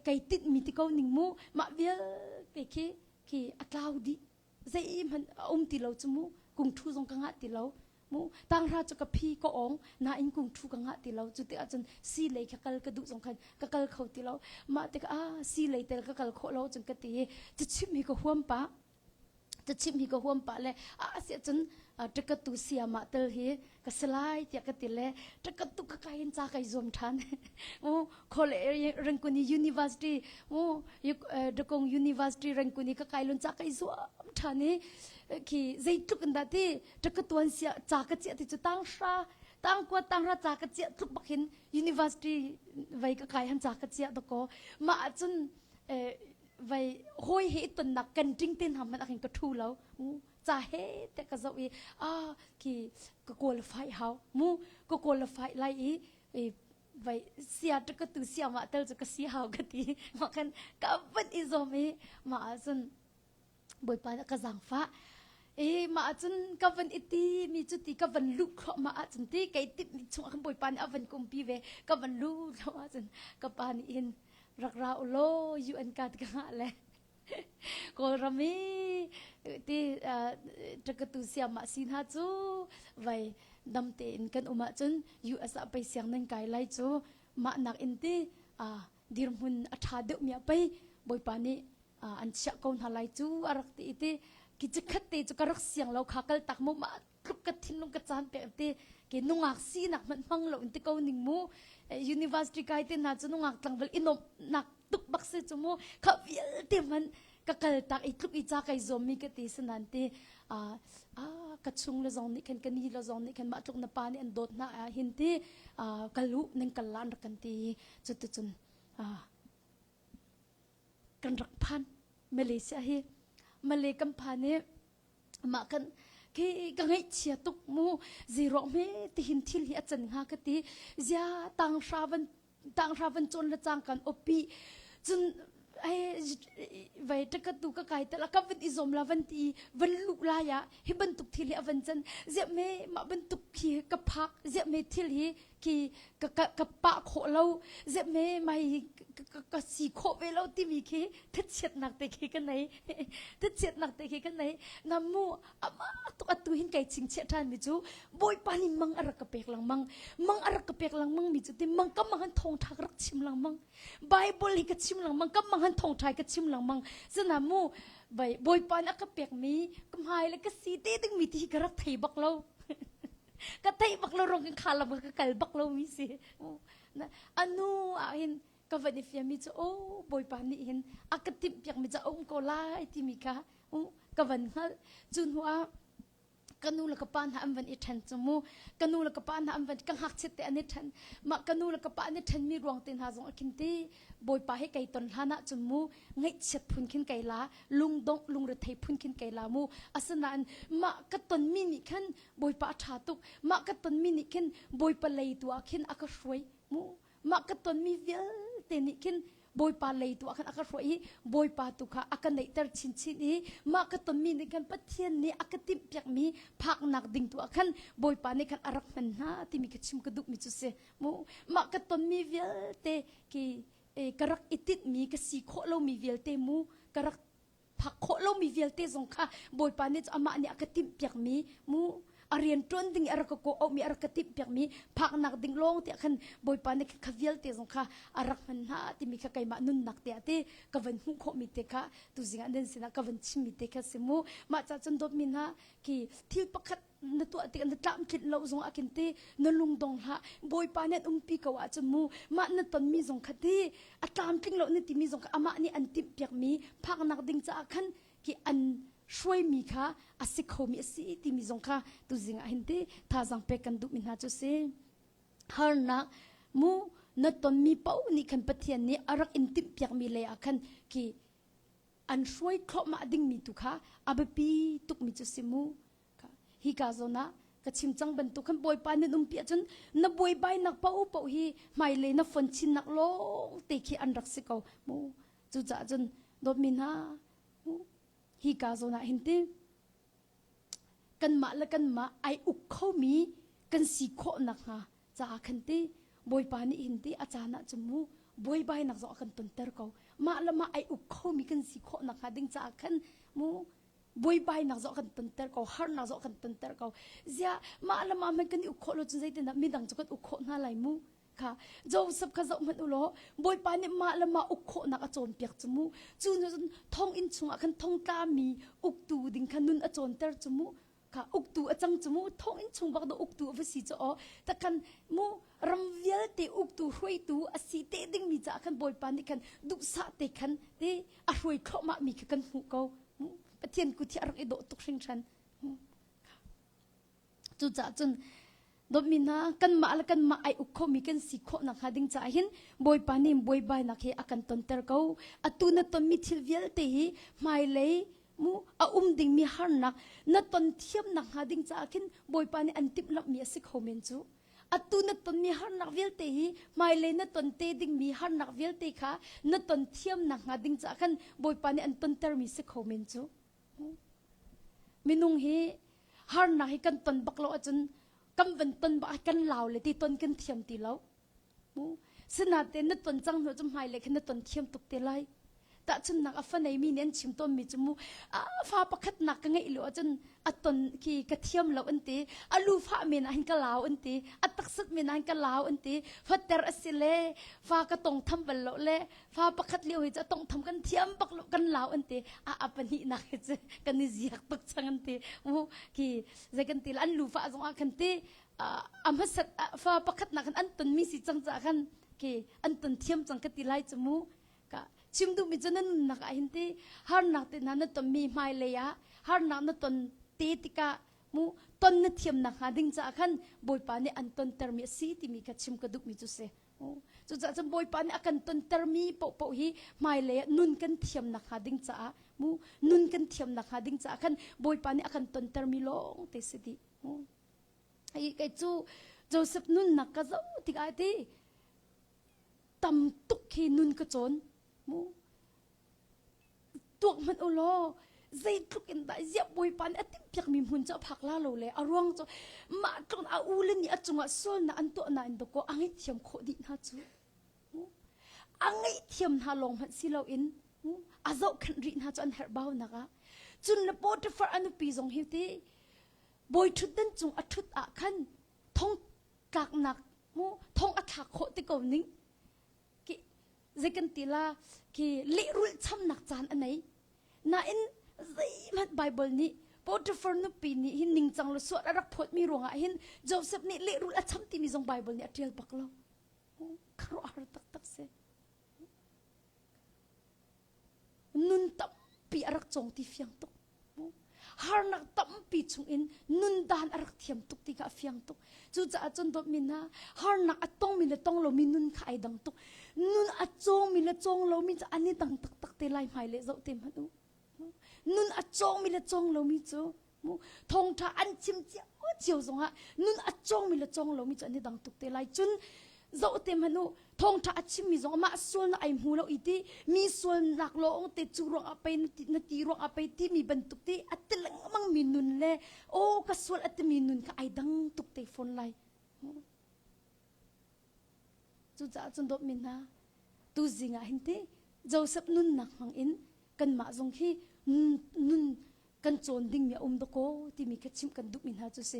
kei tinhmi ti ko ning mu mah vialte khi khi a tlau dih zeihmanh a um ti lo cu mu kung thu zong ka ngah ti lo mu tanghra cu ka phi ka ong nain kung thu ka ngah ti lo cu tikah cun si lei kha kal ka duh zong khan ka kal kho ti lo mah tikah ah si lei tel ka kal khawh lo cun ka ti i chim hi ka huam pah cachimh hi ka huam pah le a si ahcun ṭakatu siamah tel hi ka si lai tiah ka ti le ṭakatu ka kai in ca kai zuam ṭhan mu khole Rangkuni University mu Dakong University Rangkuni ka kai lun ca kai zuam ṭhan i khi zeitluk in dah ti ṭakatuan sia ca ka chiah ti cu tang hra tang kua tang hra ca ka chiah tluk bak hin university vai ka kai han ca ka chiah dako mah ahcun vai hawi he tonnak kan ting te hna hmanh ah ka thu lo ca he te ka zoh i a ki ka qualify hau mu ka qualify lai i vai sia ta ka tu sia ma tel chu ka si hau ka ti ma kan ka van i zom i ma ahcun bawipa nih ka zaangfah e mah ahcun ka van i ti mi cu ti ka van luh thluahmah ahcun ti kei timh mi chung ah khan bawipa nih a van kumpi ve ka van luh thluahmah ahcun ka pa nih hin rak ra u law UN ka ti ka ngah le Kawlram i ti ṭakatu siamah si hna cu vai dam tein kan um ahcun US ah pei siang nan kai lai cu mah nak in ti dirhmun a ṭha deuh mi ah pei bawipa nih an chiah ko hna lai cu a rak ti i ti ki cikhat te cu ka rak siang lo kha kal tak mu mah tluk ka thinlung ka caan pek ti ke nungak sinak hmanh hmang lo in ti ko ning mu university kai te hna cu nungak tlangval i nak tuk bak si cu mu kha vialte hmanh ka kal tak i tluk i ca kai zuam mi ka ti sanan ti a ka chung le zong nih khan ka ni le zong nih khan mah tluk na pa nih an dawt hna ah hin ti kal u nan kal lan rak kan ti cu tu cun kan rak phan Malaysia hi Malay kan phan i mah kan khi ka ngaihchia tuk mu ziruang hme tihin thil hi a can hnga ka ti zia tang hra van tang hra van cawn le cang kan opi cun ai vai taka tu ka kai tala ka van i zom la van ti van lu la ya hi bantuk thil hi a van can zia me mah bantuk khi ka phak zia me thil hi khi ka ka ka pah khawh lo zep me mai ka ka si khawh ve lo timi khi thachiatnak te khi ka nei thachiatnak te khi ka nei na mu ama tuk atu hin kai chingchiah ṭhan mi cu bawipa nih mang a rak ka pek lengmang mang a rak ka pek lengmang mi cu ti mang ka mang han thawngṭha ka rak chim lengmang Bible hi ka chim lengmang ka mang han thawngṭha ka chim lengmang zana mu bai bawipa nih a ka pek mi ka hmai le ka si te ding mi ti hi ka rak thei bak lo ka theih bak lo rong kan kha lam ka kal bak lo mi si anu ah hin ka van i fiam mi cu o bawipa nih hin a ka timh piak mi cu a um ko lai timi kha ka van hngalh cu hnu ah ka nu le ka pa hna an van i ṭhen cu mu ka nu le ka pa hna an van ka ngakchiat te an i ṭhen mah ka nu le ka pa an i ṭhen mi ruang te hna zong a khin ti bawipa he kei ton hlan ah cun mu ngaihchiat phun khin kei la lungdongh lungrethei phun khin kei la mu asinain mah ka tonmi nih khan bawipa a ṭha tuk mah ka tonmi nih khin bawipa lei tu ah khin a ka hruai mu mah ka tonmi vialte nih khin bawipa lei tu ah khan a ka hruai i bawipa tu kha a ka neihter chinchin i mah ka tonmi nih khan pathian nih a ka timhpiakmi phaknak ding tu ah khan bawipa nih khan a rak hman hna timi ka chim ka duhmi cu si mu mah ka tonmi vialte ki ka rak i tinhmi ka si khawh lomi vialte mu ka rak phak khawh lomi vialte zong kha Bawipa nih cu amah nih a ka timhpiakmi mu. A rian ṭuan ding i a rak ka kawh auhmi, a rak ka timhpiakmi phaknak ding lawng te ah khan Bawipa nih kha vialte zong kha a rak hman hna timi kha keimah nunnak te ah te ka van hmuh khawhmi te kha tuzing ah nan sinah ka van chimmi te kha si mu. Mah ca cun dawtmi hna khi thil pakhat na tuah tikah na tlamtlinh lo zong ah khin ti na lungdong hlah. Bawipa nih an umpi ko ahcun mu mah na tonmi zong kha ti a tlamtling lo na timi zong kha amah nih an timhpiakmi phaknak ding caah khan khi an hruaimi kha a si khomi a si timi zong kha tuzing ah hin ti thazaang pek kan duhmi hna cu si. Harnak mu na tonmi paoh nih khan Pathian nih a rak in timhpiakmi lei ah khan khi an hruai thluahmah dingmi tu kha a biapi tukmi cu si mu. Hi ka zawn ah ka chim cang bantuk khan Bawipa nan umpi ahcun na buaibainak paoh paoh hi hmailei na fon chinnak lawng te khi an rak si ko mu. Cucaah cun dawtmi hna hi ka zawn ah hin ti kanmah le kanmah ai uk khomi kan si khawh nakhnga caah khan ti Bawipa nih hin ti a caan ah cun mu buaibainak zong a kan tonter ko. Mah le mah ai uk khomi kan si khawh nakhnga ding caah khan mu buaibainak zong kan tonter ko harnak zong kan tonter ko ziah mah le mah hmanh kan i uk khawh lo cun zeitindah midang cu kan uk khawh hna lai mu kha Joseph kha zoh hmanh u law Bawipa nih mah le mah uk khawhnak a cawnpiak cu mu cu nu cun thonginn chungah khan thongtlami uktu ding kha nun a cawnter cu mu kha uktu a cang cu mu thonginn chung bak do uktu a va si cu aw takhan mu ram vialte uktu hruaitu a si te dingmi caah khan Bawipa nih khan duhsah te khan te a hruai thluahmah mi kha kan hmuh ko Pathian kut hi a rak i dawh tuk hringhran. Cucaah cun dawtmi hna kanmah le kanmah ai uk khomi kan si khawh nakhnga ding caah hin Bawipa nih buaibainak hi a kan tonter ko. Atu na tonmi thil vialte hi hmailei mu a um dingmi harnak na ton thiam nakhnga ding caah khin Bawipa nih an timhlamhmi a si kho men cu. Atu na tonmi harnak vialte hi hmailei na ton te dingmi harnak vialte kha na ton thiam nakhnga ding caah khan Bawipa nih an tontermi si kho men cu. Minung hi harnak hi kan ton bak lo ahcun kan van ton bak ah kan lau le ti ton kan thiam ti lo. Sinain na ton cang hnu cu hmailei khan na ton thiam tuk te lai. Tahchunhnak a fa neimi nih an chim tawnmi cu mu a fa pakhatnak ka ngeih lio ahcun a ton khi ka thiam lo an ti a lu fah men ah hin ka lau an ti a taksat men ah hin ka lau an ti fater a si le fa ka tong tham bal lo le fa pakhat lio hi cu a tong tham kan thiam bak lo kan lau an ti a a pahnihnak hi cu kan i ziak tuk cang an ti mu khi zei kan ti la an lu fah zong ah khan ti a hmasat fa pakhatnak khan an tonmi si cang caah khan khi an ton thiam cang ka ti lai cu mu ka chim duhmi cu na nunnak ah hin ti harnak te hna na tonmi hmailei ah harnak na ton te tikah mu ton na thiam nakhnga ding caah khan Bawipa nih an tontermi a si timi kha chim ka duhmi cu si. Cucaah cun Bawipa nih a kan tontermi paohpaoh hi hmailei ah nun kan thiam nakhnga ding caah mu nun kan thiam nakhnga ding caah khan Bawipa nih a kan tontermi lawng te si dih. Mu. Hi kei cu Joseph nunnak ka zoh tikah ti tam tuk khi nun ka cawn mu tuak hmanh u law zeitluk in dah ziah bawipa nih a timhpiakmi hmun cu a phak la lo le a ruang cu mah tluk a u le nih a cungah sualnak an tuah nain dawkaw a ngaihthiam khawh dih hna cu a ngaihthiam hna lawng hmanh si loin a zohkhenh rih hna cu an herh baunak ah cun le Potiphar a nupi zong hi ti bawi ṭhutdan cung a ṭhut ah khan thong tlaknak mu thong a thlak khawh ti ko ning ki zei kan ti la ki lehrulh chamnak caan a nei nain zeihmanh Bible nih Potiphar nupi nih hin ningcang le sual a rak phawtmi ruangah hin Joseph nih lehrulh a cham timi zong Bible nih a ṭial bak lo khuaruahhar taktak si Nun tampi a rak cawng ti fiang tuk. Harnak tampi chungin nun dan a rak thiam tuk ti kha a fiang tuk. Cucaah cun dawtmi hna, harnak a tongmi le tong lomi nun kha ai dang tuk. Nun a cawngmi le cawng lomi cu an i dang taktak te lai hmai le zoh te hmanh u. Nun a cawngmi le cawng lomi cu thawngṭha an chim cio cio zongah nun a cawngmi le cawng lomi cu an i dang tuk te lai cun zoh te hmanh u thawngṭha a chimmi zong amah sualnak ai hmu lo i ti mi sualnak lawng te cu ruang ah pei na ti ruang ah pei timi bantuk ti a ti lengmang mi nun le aw ka sual a timi nun kha ai dang tuk te fawn lai Cucaah cun dawtmi hna, tuzing ah hin ti Joseph nunnak hmang in kanmah zong hi nun. Kan cawn dingmi a um dakaw timi kha chimh kan duhmi hna cu si.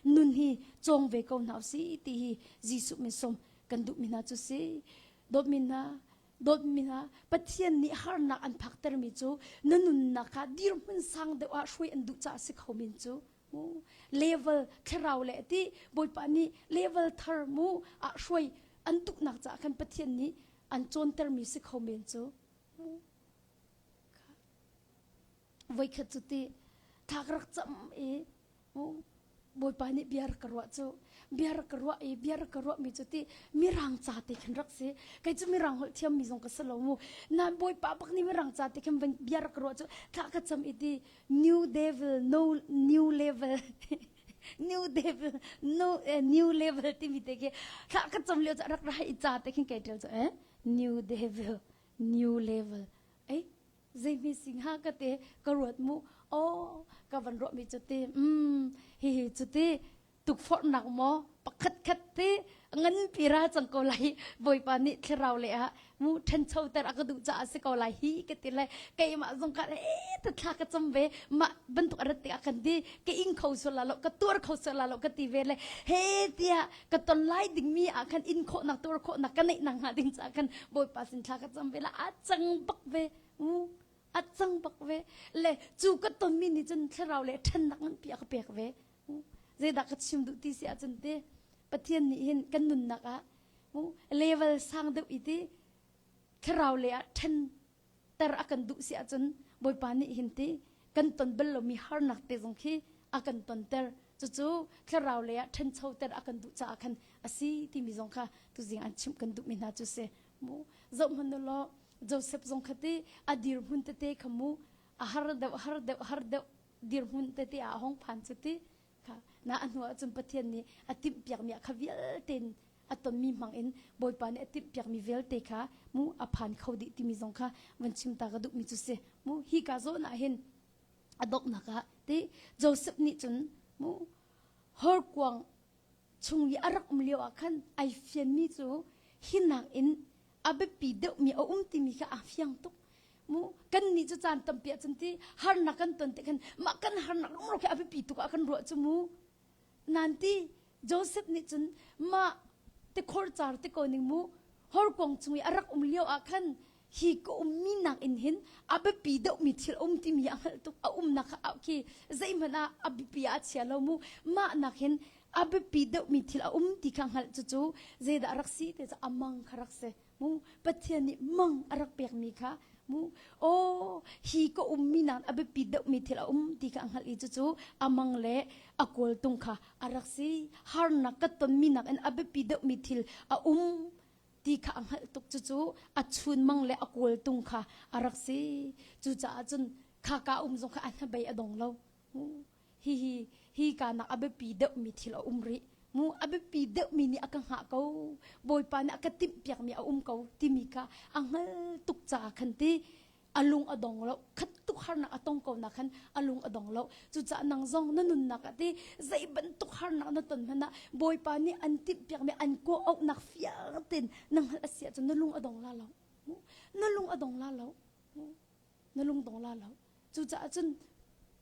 Nun hi cawng ve ko hna usih ti hi Jesuh min sawm kan duhmi hna cu si. Dawtmi hna, dawtmi hna, Pathian nih harnak an phaktermi cu na nunnak kha dirhmun sang deuh ah hruai an duh caah si kho men cu. Mu level thlarau le ti Bawipa nih level thar mu ah hruai an duhnak caah khan Pathian nih an cawntermi si kho men cu. Voikhat cu ti thla ka rak cam i Bawipa nih bia rak ka ruah cu bia rak ka ruah i bia rak ka ruahmi cu ti mirang ca te khin rak si kei cu mirang holh thiammi zong ka si lo mu na Bawipa bak nih mirang ca te khin bia rak ka ruah cu thla ka cam i ti new devil no new level new devil no eh, new level timi te khi thla ka cam lio cu rak ra i ca te khin kai ṭial cu eh new devil new level ei zeimi si hnga ka te ka ruat mu aw ka van ruah mi cu ti mm hihi cu ti tukforhnak maw pakhat khat te ngan pi ra cang ko lai bawipa nih thlarau le ah mu ṭhancho ter a ka duh caah si ko lai hi ka ti le keimah zong ka e ta thla ka cam ve mah bantuk a rat tikah kan ti ka ing kho sual la lo ka tuar kho sual la lo ka ti ve le he tiah ka ton lai dingmi ah khan in khawhnak tuar khawhnak ka neih nak hnga ding caah khan bawipa sin thla ka cam ve la a cang bak ve u a cang bak ve le cu ka tonmi nih cun thlarau le ṭhannak nganpi a ka pek ve zeidah ka chim duh ti si ahcun te Pathian nih hin kan nunnak ah level sang deuh i ti thlarau le ah ṭhen ter a kan duh si ahcun Bawipa nih hin ti kan ton bal lomi harnak te zong khi a kan tonter cucu thlarau lei ah ṭhanchoter a kan duh caah khan a si timi zong kha tuzing an chimh kan duhmi hna cu si mu zoh hmanh u law Joseph zong kha ti a dirhmun tete kha mu a har deuh har deuh har deuh dirhmun tete ah a hong phan cu ti kha na a hnu ahcun Pathian nih a timhpiakmi a kha vialte in a tonmi hmang in Bawipa nih a timhpiakmi vialte kha mu a phan kho dih timi zong kha van chim ta ka duhmi cu si mu hi ka zawn ah hin a donghnak ah ti Joseph nih cun mu horkuang chung i a rak um lio ah khan ai fianmi cu hi nak in a biapi deuhmi a um timi kha a fiang tuk mu kan nih cu caan tampi ah cun ti harnak kan ton ti khan mah kan harnak rumro khi a biapi tuk ah kan ruah cu mu nan ti Joseph nih cun mah tikhor car ti ko ning mu horkuang chung i a rak um lio ah khan hi ka ummi nak in hin a biapi deuhmi thil a um timi a hngalh tuk a umnak kha khi zeihmanh ah a biapi ah a chia lo mu mah nak hin a biapi deuhmi thil a um ti kha hngalh cucu zeidah a rak si te cu a mang kha rak si mu Pathian nih mang a rak pekmi kha mu aw hi ka ummi nak a biapi deuhmi thil a um ti kha a hngalh i cucu a mang le a kawltung kha a rak si harnak ka tonmi nak in a biapi deuhmi thil a um ti kha a hngalh tuk cucu a chunmang le a kawltung kha a rak si cucaah cun kha ka um zong kha a hnabei a dong lo hihi hi ka nak a biapi deuhmi thil a um rih mu a biapi deuhmi nih a ka hngah ko bawipa nih a ka timhpiakmi a um ko timi kha a hngal tuk caah khan ti a lung a dong lo khat tuk harnak a tong ko na khan a lung a dong lo cucaah nang zong na nunnak ah ti zei bantuk harnak na ton hmanh ah bawipa nih an timhpiakmi an kawh auhnak fiang tein na hngalh a si ahcun na lung a dong la lo na lung a dong la lo na lung dong la lo cucaah cun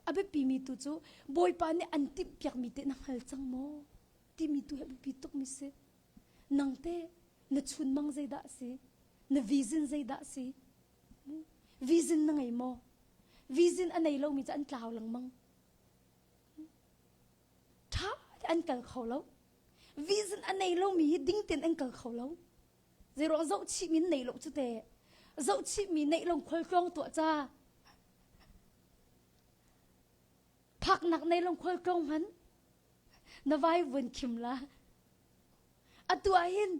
a biapimi tu cu bawipa nih an timhpiakmi te na hngal cang maw timi tu hi a biapi tukmi si nang te na chunmang zeidah a si na vision zeidah a si vision na ngei maw vision a nei lomi cu an tlau lengmang ṭha te an kal kho lo vision a nei lomi hi ding tein an kal kho lo Zeiruang zohchihmi in nei lo cu te. Zohchihmi neih lo khualtlawng tuah ca. Phaknak nei lo khualtlawng hman. Na vai vun khim la. Atu ah hin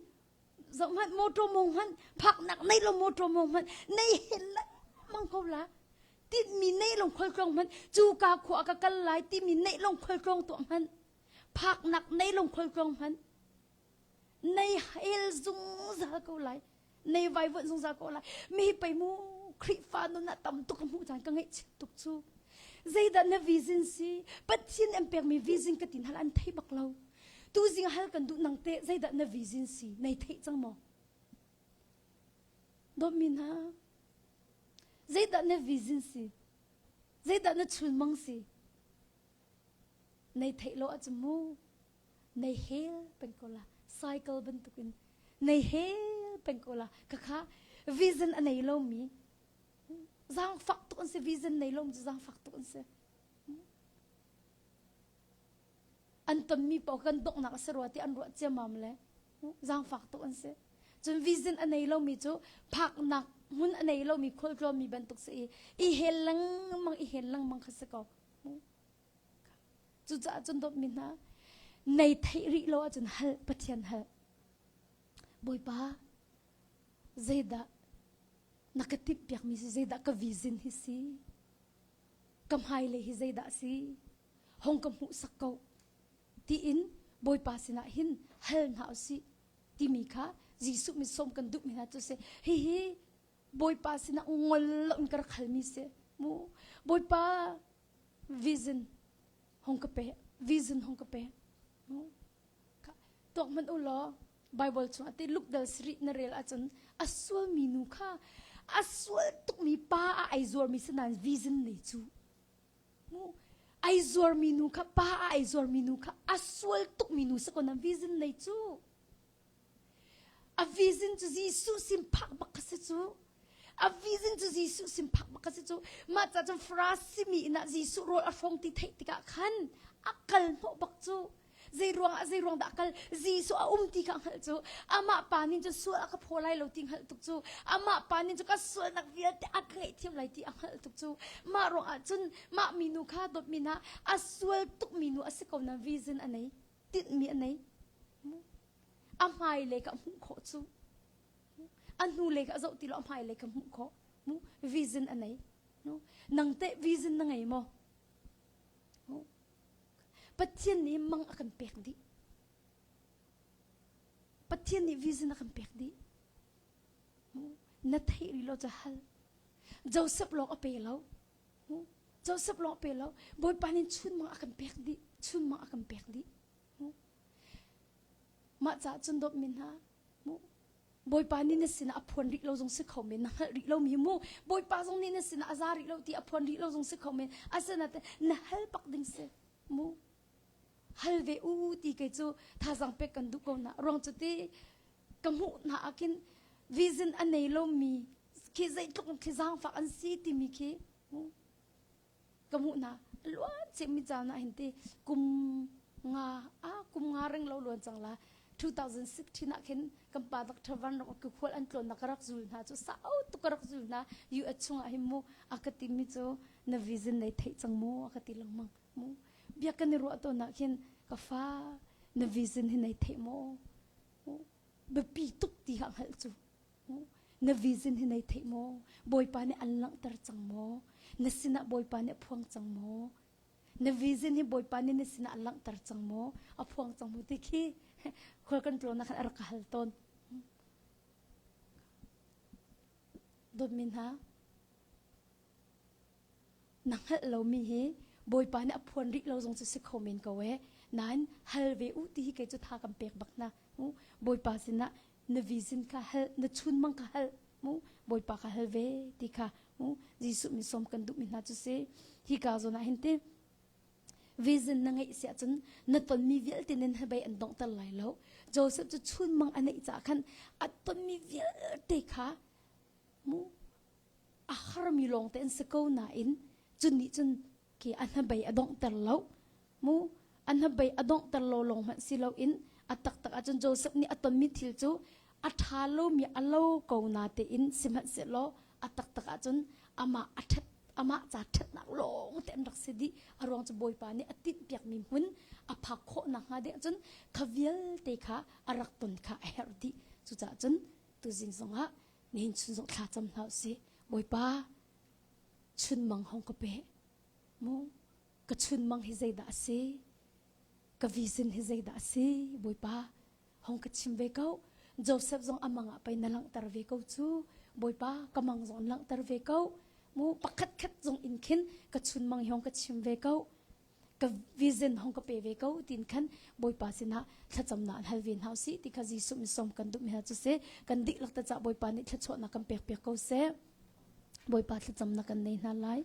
zoh hmanh motor mong hmanh phaknak nei lo motor mong hmanh nei hen lengmang ko la. Tinhmi nei lo khualtlawng hmanh cu ka khua ka kal lai timi neih lo khualtlawng tuah hmanh. Phaknak nei lo khualtlawng hmanh. Nei hel zungzal ko lai nei vaivuanh zungzal ko lai mi pei mu Khrihfa nun ah tam tuk ka hmuh caan ka ngaihchiat tuk cu zeidah na vision si Pathian an pekmi vision ka tin hal an thei bak lo tuzing hal kan duh nang te zeidah na vision si nei theih cang maw dawtmi hna zeidah na vision si? Zeidah na chunmang si? Nei theih lo ahcun mu nei hel peng ko la cycle bantukin nei hel peng ko la khakha vision a nei lomi zaangfak tuk an si vision nei lomi cu zaangfak tuk an si an tonmi paoh kan donghnak a si rua ti an ruah ciammam le zaangfak tuk an si cun vision a nei lomi cu phaknak hmun a nei lomi khualtlawnmi bantuk si i i hel lengmang i hel lengmang kha si ko Cucaah cun dawtmi hna, nei theih rih lo ahcun hal Pathian hal. Bawipa, zeidah na ka timhpiakmi si, zeidah ka vision hi si, ka hmailei hi zeidah si, hong ka hmuhsak ko tiin Bawipa sinah hin hal hna usih timi kha Jesuh min sawm kan duhmi hna cu si. Hihi Bawipa sinah ngol lo in ka rak halmi si. Mu Bawipa vision hong ka pe vision hong ka pe tuak hmanh u law Bible chungah ti Luke dal sarih na rel ahcun a sualmi nu kha a sual tukmi pa a ai zuarmi si nain vision nei cu mu ai zuarmi nu kha pa a ai zuarmi nu kha a sual tukmi nu si ko na vision nei cu A vision cu Jesuh sin phak bak kha si cu. A vision cu Jesuh sin phak bak kha si cu. Mah ca cun Farasi mi inn ah Jesuh rawl a hrawng ti theih tikah khan a kal hnawh bak cu. Zei ruang ah zei ruang dah a kal? Jesuh a um ti kha a hngalh cu. Amah pa nih cun sual a ka phaw lai lo ti hngalh tuk cu. Amah pa nih cun ka sualnak vialte a ka ngaihthiam lai ti a hngalh tuk cu. Mah ruang ah cun mah minu kha dawtmi hna a sual tukmi nu a si ko na vision a nei. Tinhmi a nei. A hmailei kha a hmuh khawh cu. A hnulei kha a zoh ti lo a hmailei kha hmuh khawh. Mu vision a nei. Nang teh vision na ngei maw? Pathian nih mang a kan pek dih. Pathian nih vision a kan pek dih. Na theih rih lo cu hal. Joseph lawng a pe lo. Joseph lawng a pe lo. Bawipa nih chunmang a kan pek dih. Chunmang a kan pek dih. Mah caah cun dawtmi hna, Bawipa nih na sinah a phuan rih lo zong si kho men, na hngalh rih lomi mu. Bawipa zong nih na sinah a za rih lo ti a phuan rih lo zong si kho men. Asinain na hal bak ding si mu. Hal ve u ti kei cu thazaang pek kan duh ko na. Ruang cu ti ka hmuh hna ah khin vision a nei lomi khi zeitluk khi zaangfak an si timi khi ka hmuh hna luan cemmi caan ah hin ti kum nga a kum nga reng lo luan cang la 2016 ah khin kan pa Dr. Van Rong ka khual an tlawn na ka rak zul hna cu sau tuk ka rak zul hna US chungah hin mu a ka timi cu na vision nei theih cang mu a ka ti lengmang mu bia kan i ruah tawn ah khin ka fa na vision hi nei theih maw biapi tuk ti ha hngalh cu Na vision hi nei theih maw? Bawipa nih an langhter cang maw? Na sinah Bawipa nih a phuang cang maw? Na vision hi Bawipa nih na sinah a langhter cang maw? A phuang cang maw ti khi khual kan tlawn ah khan a rak ka hal tawn. Dawtmi hna, na hngalh lomi hi Bawipa nih a phuan rih lo zong cu si kho men ko ee. Nain hal ve u ti hi kei cu tha kan pek bak hna. Bawipa sinah na vision kha hal, na chunmang kha hal, mu Bawipa kha hal ve ti kha mu Jesuh min sawm kan duhmi hna cu si. Hi ka zawn ah hin ti vision na ngeih si ahcun na tonmi vialte nin hnabei an donghter lai lo. Joseph cu chunmang a neih caah khan a tonmi vialte kha mu a harmi lawngte an si ko nain cun nih cun khi a hnabei a donghter lo mu a hnabei a donghter lo lawng hmanh si loin a taktak ahcun Joseph nih a tonmi thil cu a ṭha lomi a lo ko na tein sihmanhsehlaw a taktak ahcun amah a ṭhat amah ca ṭhatnak lawng te an rak si dih a ruang cu Bawipa nih a tinhpiakmi hmun a phak khawh nakhnga ding ahcun kha vialte kha a rak ton kha a herh dih cucaah cun tuzing zongah nihin chun zong thla cam hna usih Bawipa chunmang hong ka pe mu ka chunmang hi zeidah a si ka vision hi zeidah a si Bawipa hong ka chim ve ko Joseph zong amang ah pei na langhter ve ko cu Bawipa ka mang zong langhter ve ko mu pakhat khat zong in khin ka chunmang hi hong ka chim ve ko ka vision hong ka pe ve ko tin khan Bawipa sinah thlacamnak an hal ve hna usih ti kha Jesuh min sawm kan duh mi hna cu si kan dihlak te cah Bawipa nih thluachuahnak kan pek piak ko seh Bawipa thlacamnak kan nei hna lai.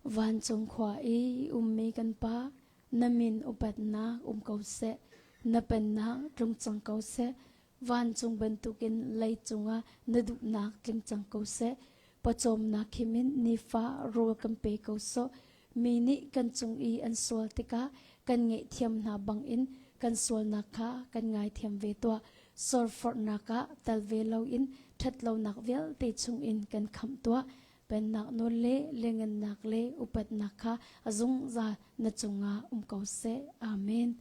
Vancung khua i ummi kan Pa, na min upatnak um ko seh, na pennak tlung cang ko seh, vancung bantukin leicung ah na duhnak tling cang ko seh. Pawcawmnak khim in nifa rawl kan pe ko sawh. Mi nih kan cung i an sual tikah kan ngaihthiam hna bangin kan sualnak kha kan ngaithiam ve tuah. Sorforhnak ah tal ve loin ṭhatlonak vialte chungin kan khamh tuah. Pennak nawl le lengennak le upatnak kha a zungzal na cungah um ko seh. Amen.